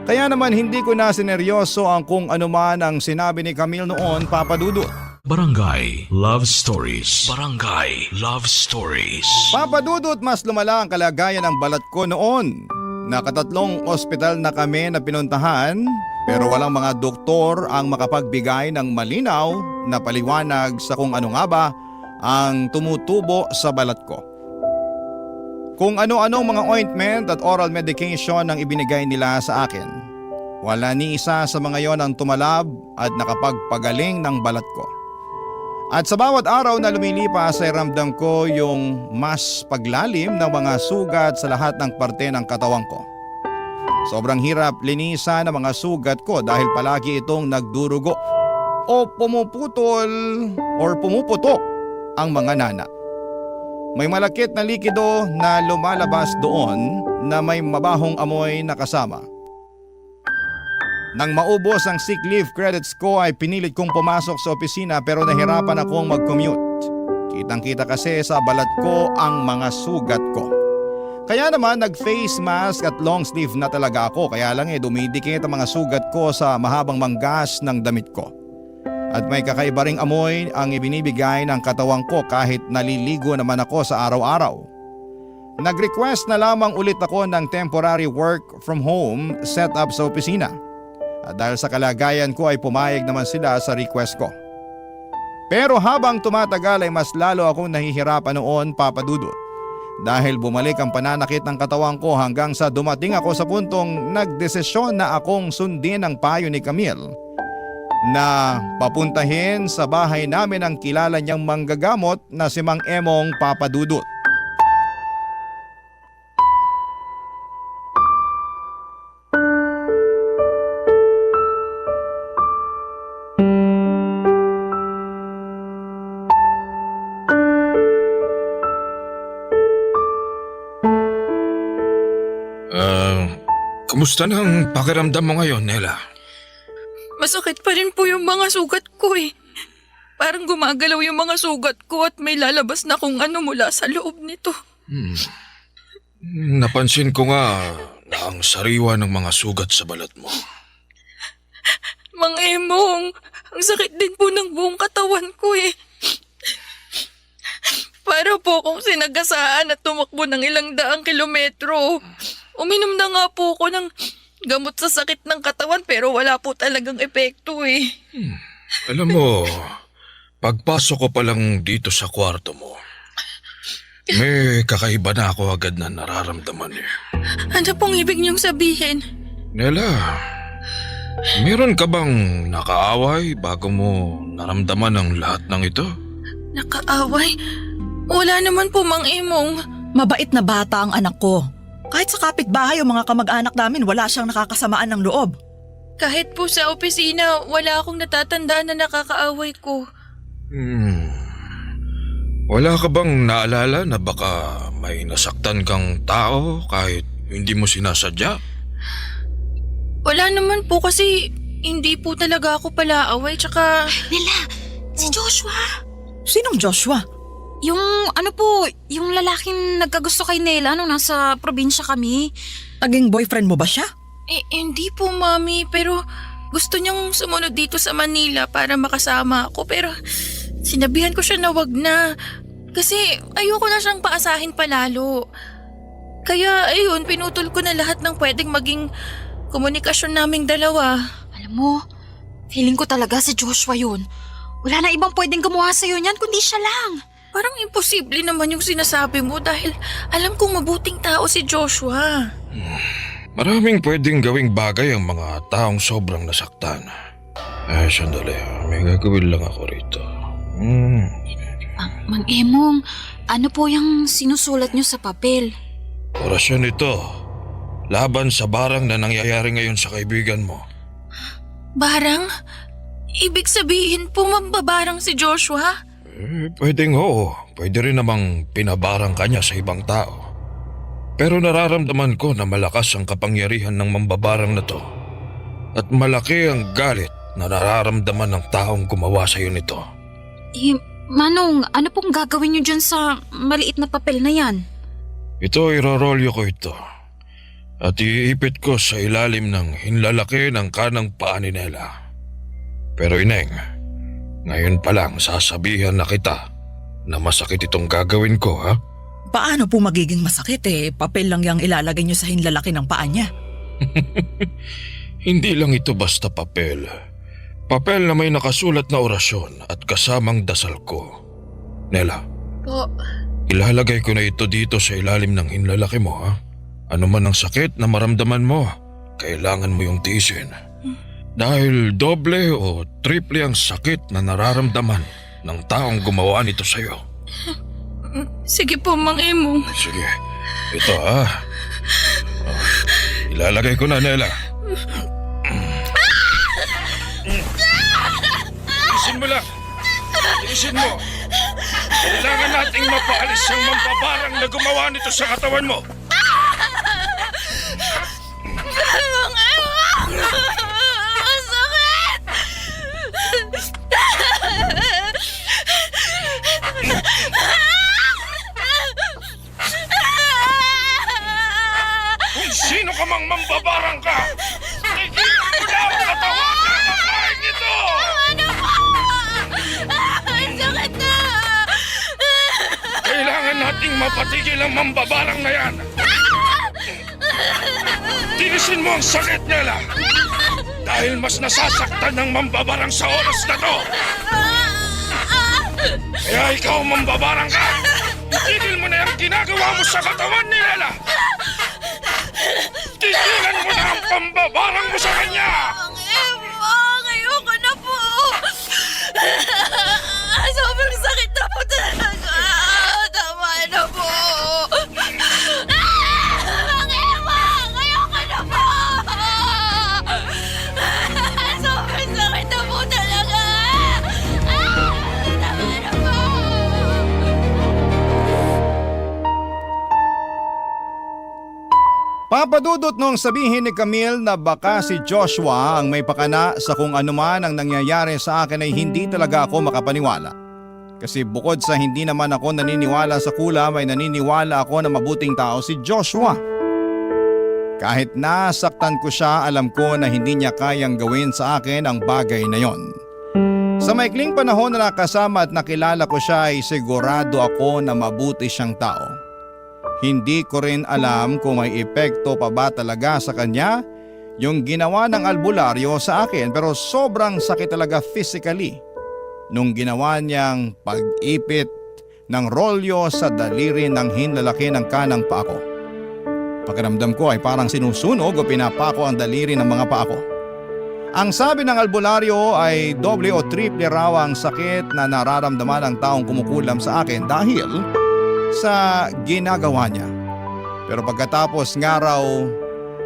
[SPEAKER 1] Kaya naman hindi ko na sineryoso ang kung anuman ang sinabi ni Camille noon, Papa Dudut.
[SPEAKER 6] Barangay Love Stories. Barangay Love Stories.
[SPEAKER 1] Papa Dudut, mas lumala ang kalagayan ng balat ko noon. Nakatatlong ospital na kami na pinuntahan pero walang mga doktor ang makapagbigay ng malinaw na paliwanag sa kung ano nga ba ang tumutubo sa balat ko. Kung ano-anong mga ointment at oral medication ang ibinigay nila sa akin. Wala ni isa sa mga yon ang tumalab at nakapagpagaling ng balat ko. At sa bawat araw na lumilipas ay ramdam ko yung mas paglalim ng mga sugat sa lahat ng parte ng katawan ko. Sobrang hirap linisan ang mga sugat ko dahil palagi itong nagdurugo o pumuputok ang mga nana. May malakit na likido na lumalabas doon na may mabahong amoy na kasama. Nang maubos ang sick leave credits ko ay pinilit kong pumasok sa opisina pero nahirapan akong mag-commute. Kitang-kita kasi sa balat ko ang mga sugat ko. Kaya naman nag-face mask at long sleeve na talaga ako kaya lang dumidikit ang mga sugat ko sa mahabang manggas ng damit ko. At may kakaiba ring amoy ang ibinibigay ng katawang ko kahit naliligo naman ako sa araw-araw. Nag-request na lamang ulit ako ng temporary work from home setup sa opisina. At dahil sa kalagayan ko ay pumayag naman sila sa request ko. Pero habang tumatagal ay mas lalo akong nahihirapan noon, Papa Dudut. Dahil bumalik ang pananakit ng katawan ko hanggang sa dumating ako sa puntong nagdesisyon na akong sundin ang payo ni Camille na papuntahin sa bahay namin ang kilala niyang manggagamot na si Mang Emong, Papa Dudut.
[SPEAKER 7] Kumusta na ang pakiramdam mo ngayon, Nela?
[SPEAKER 5] Masakit pa rin po yung mga sugat ko eh. Parang gumagalaw yung mga sugat ko at may lalabas na kung ano mula sa loob nito.
[SPEAKER 7] Napansin ko nga na ang sariwa ng mga sugat sa balat mo.
[SPEAKER 5] Mang Emong, ang sakit din po ng buong katawan ko eh. Para po akong sinagasaan at tumakbo ng ilang daang kilometro. Uminom na nga po ako ng gamot sa sakit ng katawan pero wala po talagang epekto eh.
[SPEAKER 7] Alam mo, pagpasok ko pa lang dito sa kwarto mo, may kakaiba na ako agad na nararamdaman eh.
[SPEAKER 5] Ano pong ibig niyong sabihin?
[SPEAKER 7] Nela, meron ka bang nakaaway bago mo naramdaman ang lahat ng ito?
[SPEAKER 5] Nakaaway? Wala naman po, Mang Emong.
[SPEAKER 2] Mabait na bata ang anak ko. Kahit sa kapitbahay o mga kamag-anak namin, wala siyang nakakasamaan ng loob.
[SPEAKER 5] Kahit po sa opisina, wala akong natatandaan na nakakaaway ko.
[SPEAKER 7] Wala ka bang naalala na baka may nasaktan kang tao kahit hindi mo sinasadya?
[SPEAKER 5] Wala naman po kasi hindi po talaga ako palaaway tsaka...
[SPEAKER 9] Nila, si Joshua.
[SPEAKER 2] Sinong Joshua?
[SPEAKER 9] Yung yung lalaking nagkagusto kay Nela nung nasa probinsya kami.
[SPEAKER 2] Naging boyfriend mo ba siya?
[SPEAKER 5] Hindi po, Mami, pero gusto niyang sumunod dito sa Manila para makasama ako pero sinabihan ko siya na wag na kasi ayoko na siyang paasahin palalo. Kaya ayun, pinutol ko na lahat ng pwedeng maging komunikasyon naming dalawa.
[SPEAKER 9] Alam mo, feeling ko talaga si Joshua yun. Wala na ibang pwedeng gumawa sa'yo niyan kundi siya lang.
[SPEAKER 5] Parang imposible naman yung sinasabi mo dahil alam kong mabuting tao si Joshua.
[SPEAKER 7] Maraming pwedeng gawing bagay ang mga taong sobrang nasaktan. Sandali. May gagawin lang ako rito.
[SPEAKER 9] Mang Emong, ano po yung sinusulat niyo sa papel?
[SPEAKER 7] Orasyon ito laban sa barang na nangyayari ngayon sa kaibigan mo.
[SPEAKER 5] Barang? Ibig sabihin po mambabarang si Joshua?
[SPEAKER 7] Pwedeng oo. Pwede rin namang pinabarang kanya sa ibang tao. Pero nararamdaman ko na malakas ang kapangyarihan ng mambabarang na to. At malaki ang galit na nararamdaman ng taong gumawa sa iyo nito.
[SPEAKER 9] Manong, ano pong gagawin niyo dyan sa maliit na papel na yan?
[SPEAKER 7] Ito, irorolyo ko ito. At iipit ko sa ilalim ng hinlalaki ng kanang paa ni Nela. Pero Ineng, ngayon pa lang sasabihan na kita na masakit itong gagawin ko, ha?
[SPEAKER 2] Paano po magiging masakit Papel lang yung ilalagay niyo sa hinlalaki ng paa niya.
[SPEAKER 7] Hindi lang ito basta papel. Papel na may nakasulat na orasyon at kasamang dasal ko. Nela,
[SPEAKER 5] Po,
[SPEAKER 7] ilalagay ko na ito dito sa ilalim ng hinlalaki mo, ha? Ano man ang sakit na maramdaman mo, kailangan mo yung tiisin. Dahil doble o triple ang sakit na nararamdaman ng taong gumawa nito sa'yo.
[SPEAKER 5] sige po, Mang Emong.
[SPEAKER 7] Sige, ito ha. Ilalagay ko na, Nela. Tiisin mo lang. Tiisin mo. Kailangan nating mapaalis ang mambabarang na gumawa nito sa katawan mo. Kung sino ka mang mambabarang ka, tigilan mo na ang katawan ng babaeng ito! Kailangan nating mapatigil ang mambabarang na yan. Tinisin mo ang sakit nila dahil mas nasasaktan ng mambabarang sa oras na to. Kaya ikaw mambabarang ka, itigil mo na yung ginagawa mo sa katawan ni Lela. Tigilan mo na ang pambabarang mo sa kanya.
[SPEAKER 5] Mang Emong, ayoko na po. Sobrang sakit na po talaga. Tama na po. Mang Emong, ayoko na po. Sobrang sakit na po talaga. Tama na po.
[SPEAKER 1] Papadudot nung sabihin ni Camille na baka si Joshua ang may pakana sa kung anuman ang nangyayari sa akin ay hindi talaga ako makapaniwala. Kasi bukod sa hindi naman ako naniniwala sa kulam ay naniniwala ako na mabuting tao si Joshua. Kahit nasaktan ko siya, alam ko na hindi niya kayang gawin sa akin ang bagay na yon. Sa maikling panahon na nakasama at nakilala ko siya ay sigurado ako na mabuti siyang tao. Hindi ko rin alam kung may epekto pa ba talaga sa kanya yung ginawa ng albularyo sa akin, pero sobrang sakit talaga physically nung ginawa niyang pag-ipit ng rolyo sa daliri ng hinlalaki ng kanang paa ko. Pakiramdam ko ay parang sinusunog o pinapako ang daliri ng mga paa ko. Ang sabi ng albularyo ay doble o triple raw ang sakit na nararamdaman ng taong kumukulam sa akin dahil sa ginagawa niya. Pero pagkatapos nga raw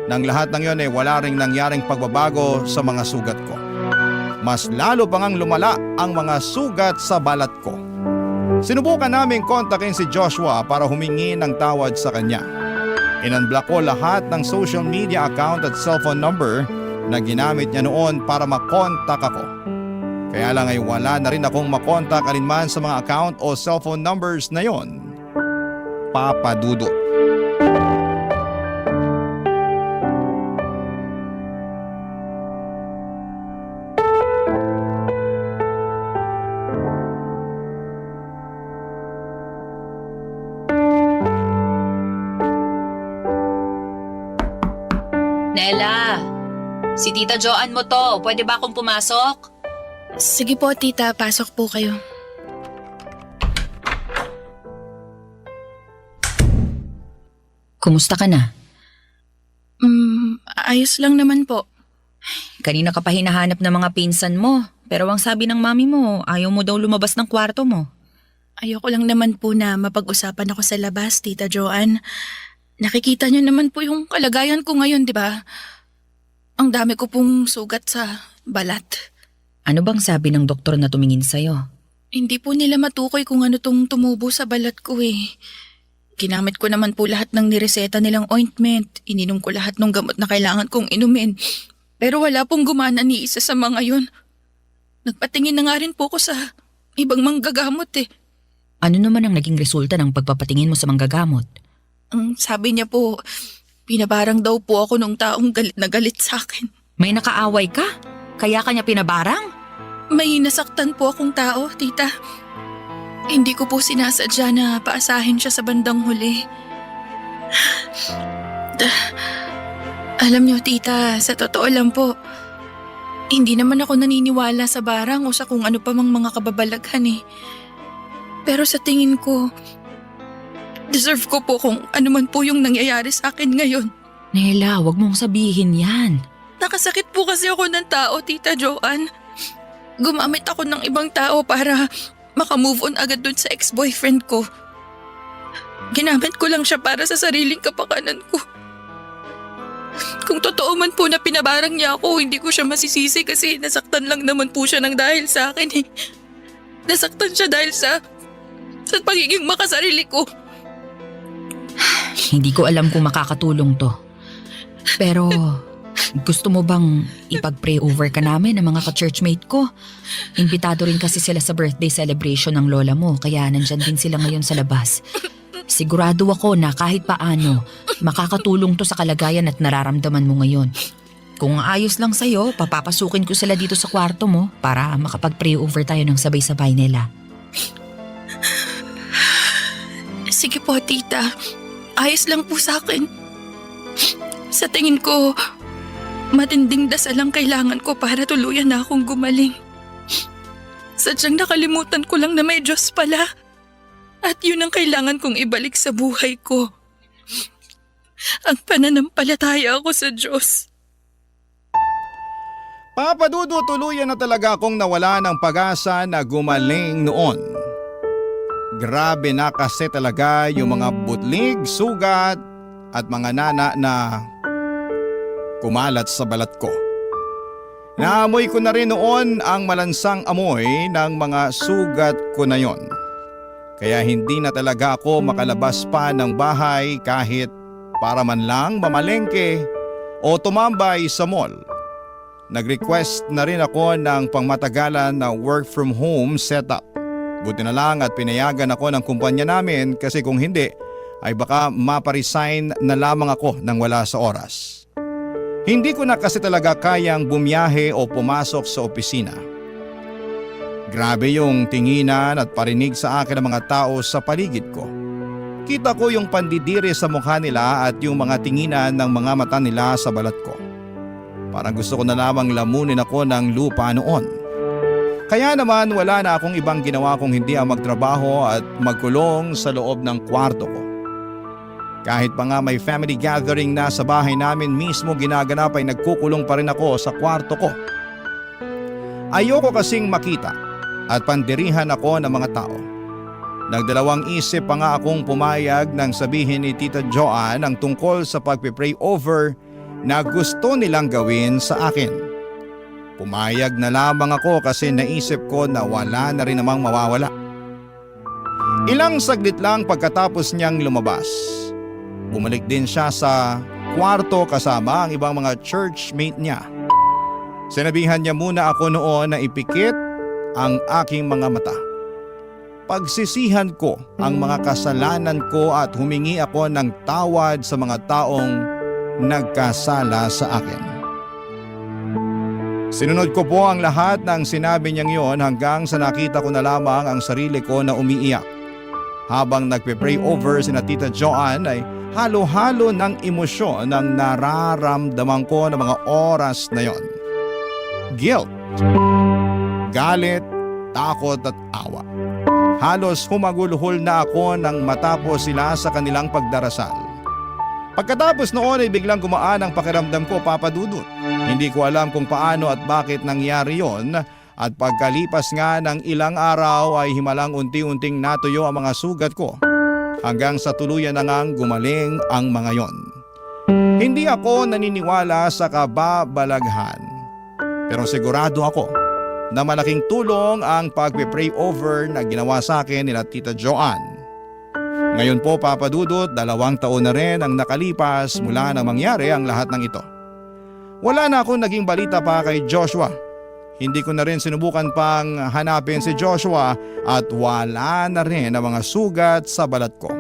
[SPEAKER 1] ng lahat ng yon ay wala ring nangyaring pagbabago sa mga sugat ko. Mas lalo pang lumala ang mga sugat sa balat ko. Sinubukan naming kontakin si Joshua para humingi ng tawad sa kanya. Inunblock ko lahat ng social media account at cellphone number na ginamit niya noon para makontak ako. Kaya lang ay wala na rin akong makontak alinman sa mga account o cellphone numbers na yon. Papadudot.
[SPEAKER 9] Nela, si Tita Joanne mo to. Pwede ba akong pumasok?
[SPEAKER 5] Sige po, tita. Pasok po kayo.
[SPEAKER 9] Kumusta ka na?
[SPEAKER 5] Ayos lang naman po.
[SPEAKER 9] Kanina ka pa hinahanap ng mga pinsan mo. Pero ang sabi ng mami mo, ayaw mo daw lumabas ng kwarto mo.
[SPEAKER 5] Ayoko lang naman po na mapag-usapan ako sa labas, Tita Joanne. Nakikita niyo naman po yung kalagayan ko ngayon, di ba? Ang dami ko pong sugat sa balat.
[SPEAKER 10] Ano bang sabi ng doktor na tumingin sa'yo?
[SPEAKER 5] Hindi po nila matukoy kung ano tong tumubo sa balat ko eh. Ginamit ko naman po lahat ng nireseta nilang ointment. Ininom ko lahat ng gamot na kailangan kong inumin. Pero wala pong gumana ni isa sa mga yun. Nagpatingin na nga rin po ko sa ibang manggagamot eh.
[SPEAKER 10] Ano naman ang naging resulta ng pagpapatingin mo sa manggagamot?
[SPEAKER 5] Ang sabi niya po, pinabarang daw po ako nung taong galit na galit sa akin.
[SPEAKER 10] May nakaaway ka? Kaya kanya pinabarang?
[SPEAKER 5] May nasaktan po akong tao, tita. Hindi ko po sinasadya na paasahin siya sa bandang huli. Alam niyo, tita, sa totoo lang po, hindi naman ako naniniwala sa barang o sa kung ano pa mang mga kababalaghan eh. Pero sa tingin ko, deserve ko po kung ano man po yung nangyayari sa akin ngayon.
[SPEAKER 10] Nela, wag mong sabihin yan.
[SPEAKER 5] Nakasakit po kasi ako ng tao, Tita Joanne. Gumamit ako ng ibang tao para makamove on agad dun sa ex-boyfriend ko. Ginamit ko lang siya para sa sariling kapakanan ko. Kung totoo man po na pinabarang niya ako, hindi ko siya masisisi kasi nasaktan lang naman po siya ng dahil sa akin eh. Nasaktan siya dahil sa pagiging makasarili ko.
[SPEAKER 10] Hindi ko alam kung makakatulong to. Pero gusto mo bang ipag-pray over ka namin ng mga ka-churchmate ko? Imbitado rin kasi sila sa birthday celebration ng lola mo kaya nandyan din sila ngayon sa labas. Sigurado ako na kahit paano makakatulong to sa kalagayan at nararamdaman mo ngayon. Kung ayos lang sa'yo, papapasukin ko sila dito sa kwarto mo para makapag-pray over tayo ng sabay-sabay nila.
[SPEAKER 5] Sige po, tita. Ayos lang po sa akin. Sa tingin ko, matinding dasal ang kailangan ko para tuluyan na akong gumaling. Sadyang nakalimutan ko lang na may Diyos pala. At yun ang kailangan kong ibalik sa buhay ko. Ang pananampalataya ako sa Diyos.
[SPEAKER 1] Papadudo, tuluyan na talaga akong nawala ng pag-asa na gumaling noon. Grabe na kasi talaga yung mga butlig, sugat at mga nana na kumalat sa balat ko. Naamoy ko na rin noon ang malansang amoy ng mga sugat ko na yon. Kaya hindi na talaga ako makalabas pa ng bahay kahit para man lang mamalengke o tumambay sa mall. Nag-request na rin ako ng pangmatagalan na work from home setup. Buti na lang at pinayagan ako ng kumpanya namin kasi kung hindi ay baka maparesign na lamang ako nang wala sa oras. Hindi ko na kasi talaga kayang bumiyahe o pumasok sa opisina. Grabe yung tinginan at parinig sa akin ng mga tao sa paligid ko. Kita ko yung pandidiri sa mukha nila at yung mga tinginan ng mga mata nila sa balat ko. Parang gusto ko na lamang lamunin ako ng lupa noon. Kaya naman wala na akong ibang ginawa kung hindi ang magtrabaho at magkulong sa loob ng kwarto ko. Kahit pa nga may family gathering na sa bahay namin mismo ginaganap ay nagkukulong pa rin ako sa kwarto ko. Ayoko kasing makita at pandirihan ako ng mga tao. Nagdalawang isip pa nga akong pumayag nang sabihin ni Tita Joanne ang tungkol sa pagpipray over na gusto nilang gawin sa akin. Pumayag na lamang ako kasi naisip ko na wala na rin namang mawawala. Ilang saglit lang pagkatapos niyang lumabas. Bumalik din siya sa kwarto kasama ang ibang mga churchmate niya. Sinabihan niya muna ako noon na ipikit ang aking mga mata. Pagsisihan ko ang mga kasalanan ko at humingi ako ng tawad sa mga taong nagkasala sa akin. Sinunod ko po ang lahat ng sinabi niyang yon hanggang sa nakita ko na lamang ang sarili ko na umiiyak. Habang nagpe-pray over sina Tita Joanne ay halo-halo ng emosyon ang nararamdaman ko ng mga oras na yon. Guilt, galit, takot at awa. Halos humagulhol na ako nang matapos sila sa kanilang pagdarasal. Pagkatapos noon ay biglang gumaan ang pakiramdam ko, Papa Dudut. Hindi ko alam kung paano at bakit nangyari yon at pagkalipas nga ng ilang araw ay himalang unti-unting natuyo ang mga sugat ko. hanggang sa tuluyan na ngang gumaling ang mga yon. Hindi ako naniniwala sa kababalaghan, pero sigurado ako na malaking tulong ang pagpe-pray over na ginawa sa akin nila Tita Joanne. Ngayon po, Papa Dudut, 2 taon na rin ang nakalipas mula nang mangyari ang lahat ng ito. Wala na akong naging balita pa kay Joshua. Hindi ko na rin sinubukan pang hanapin si Joshua at wala na rin ang mga sugat sa balat ko.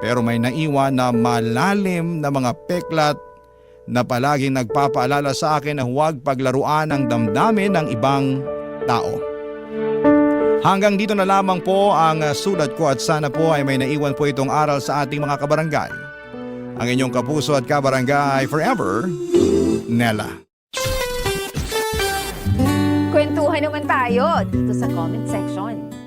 [SPEAKER 1] Pero may naiwan na malalim na mga peklat na palaging nagpapaalala sa akin na huwag paglaruan ang damdamin ng ibang tao. Hanggang dito na lamang po ang sulat ko at sana po ay may naiwan po itong aral sa ating mga kabarangay. Ang inyong kapuso at kabarangay forever, Nella.
[SPEAKER 11] Kwentuhan naman tayo dito sa comment section.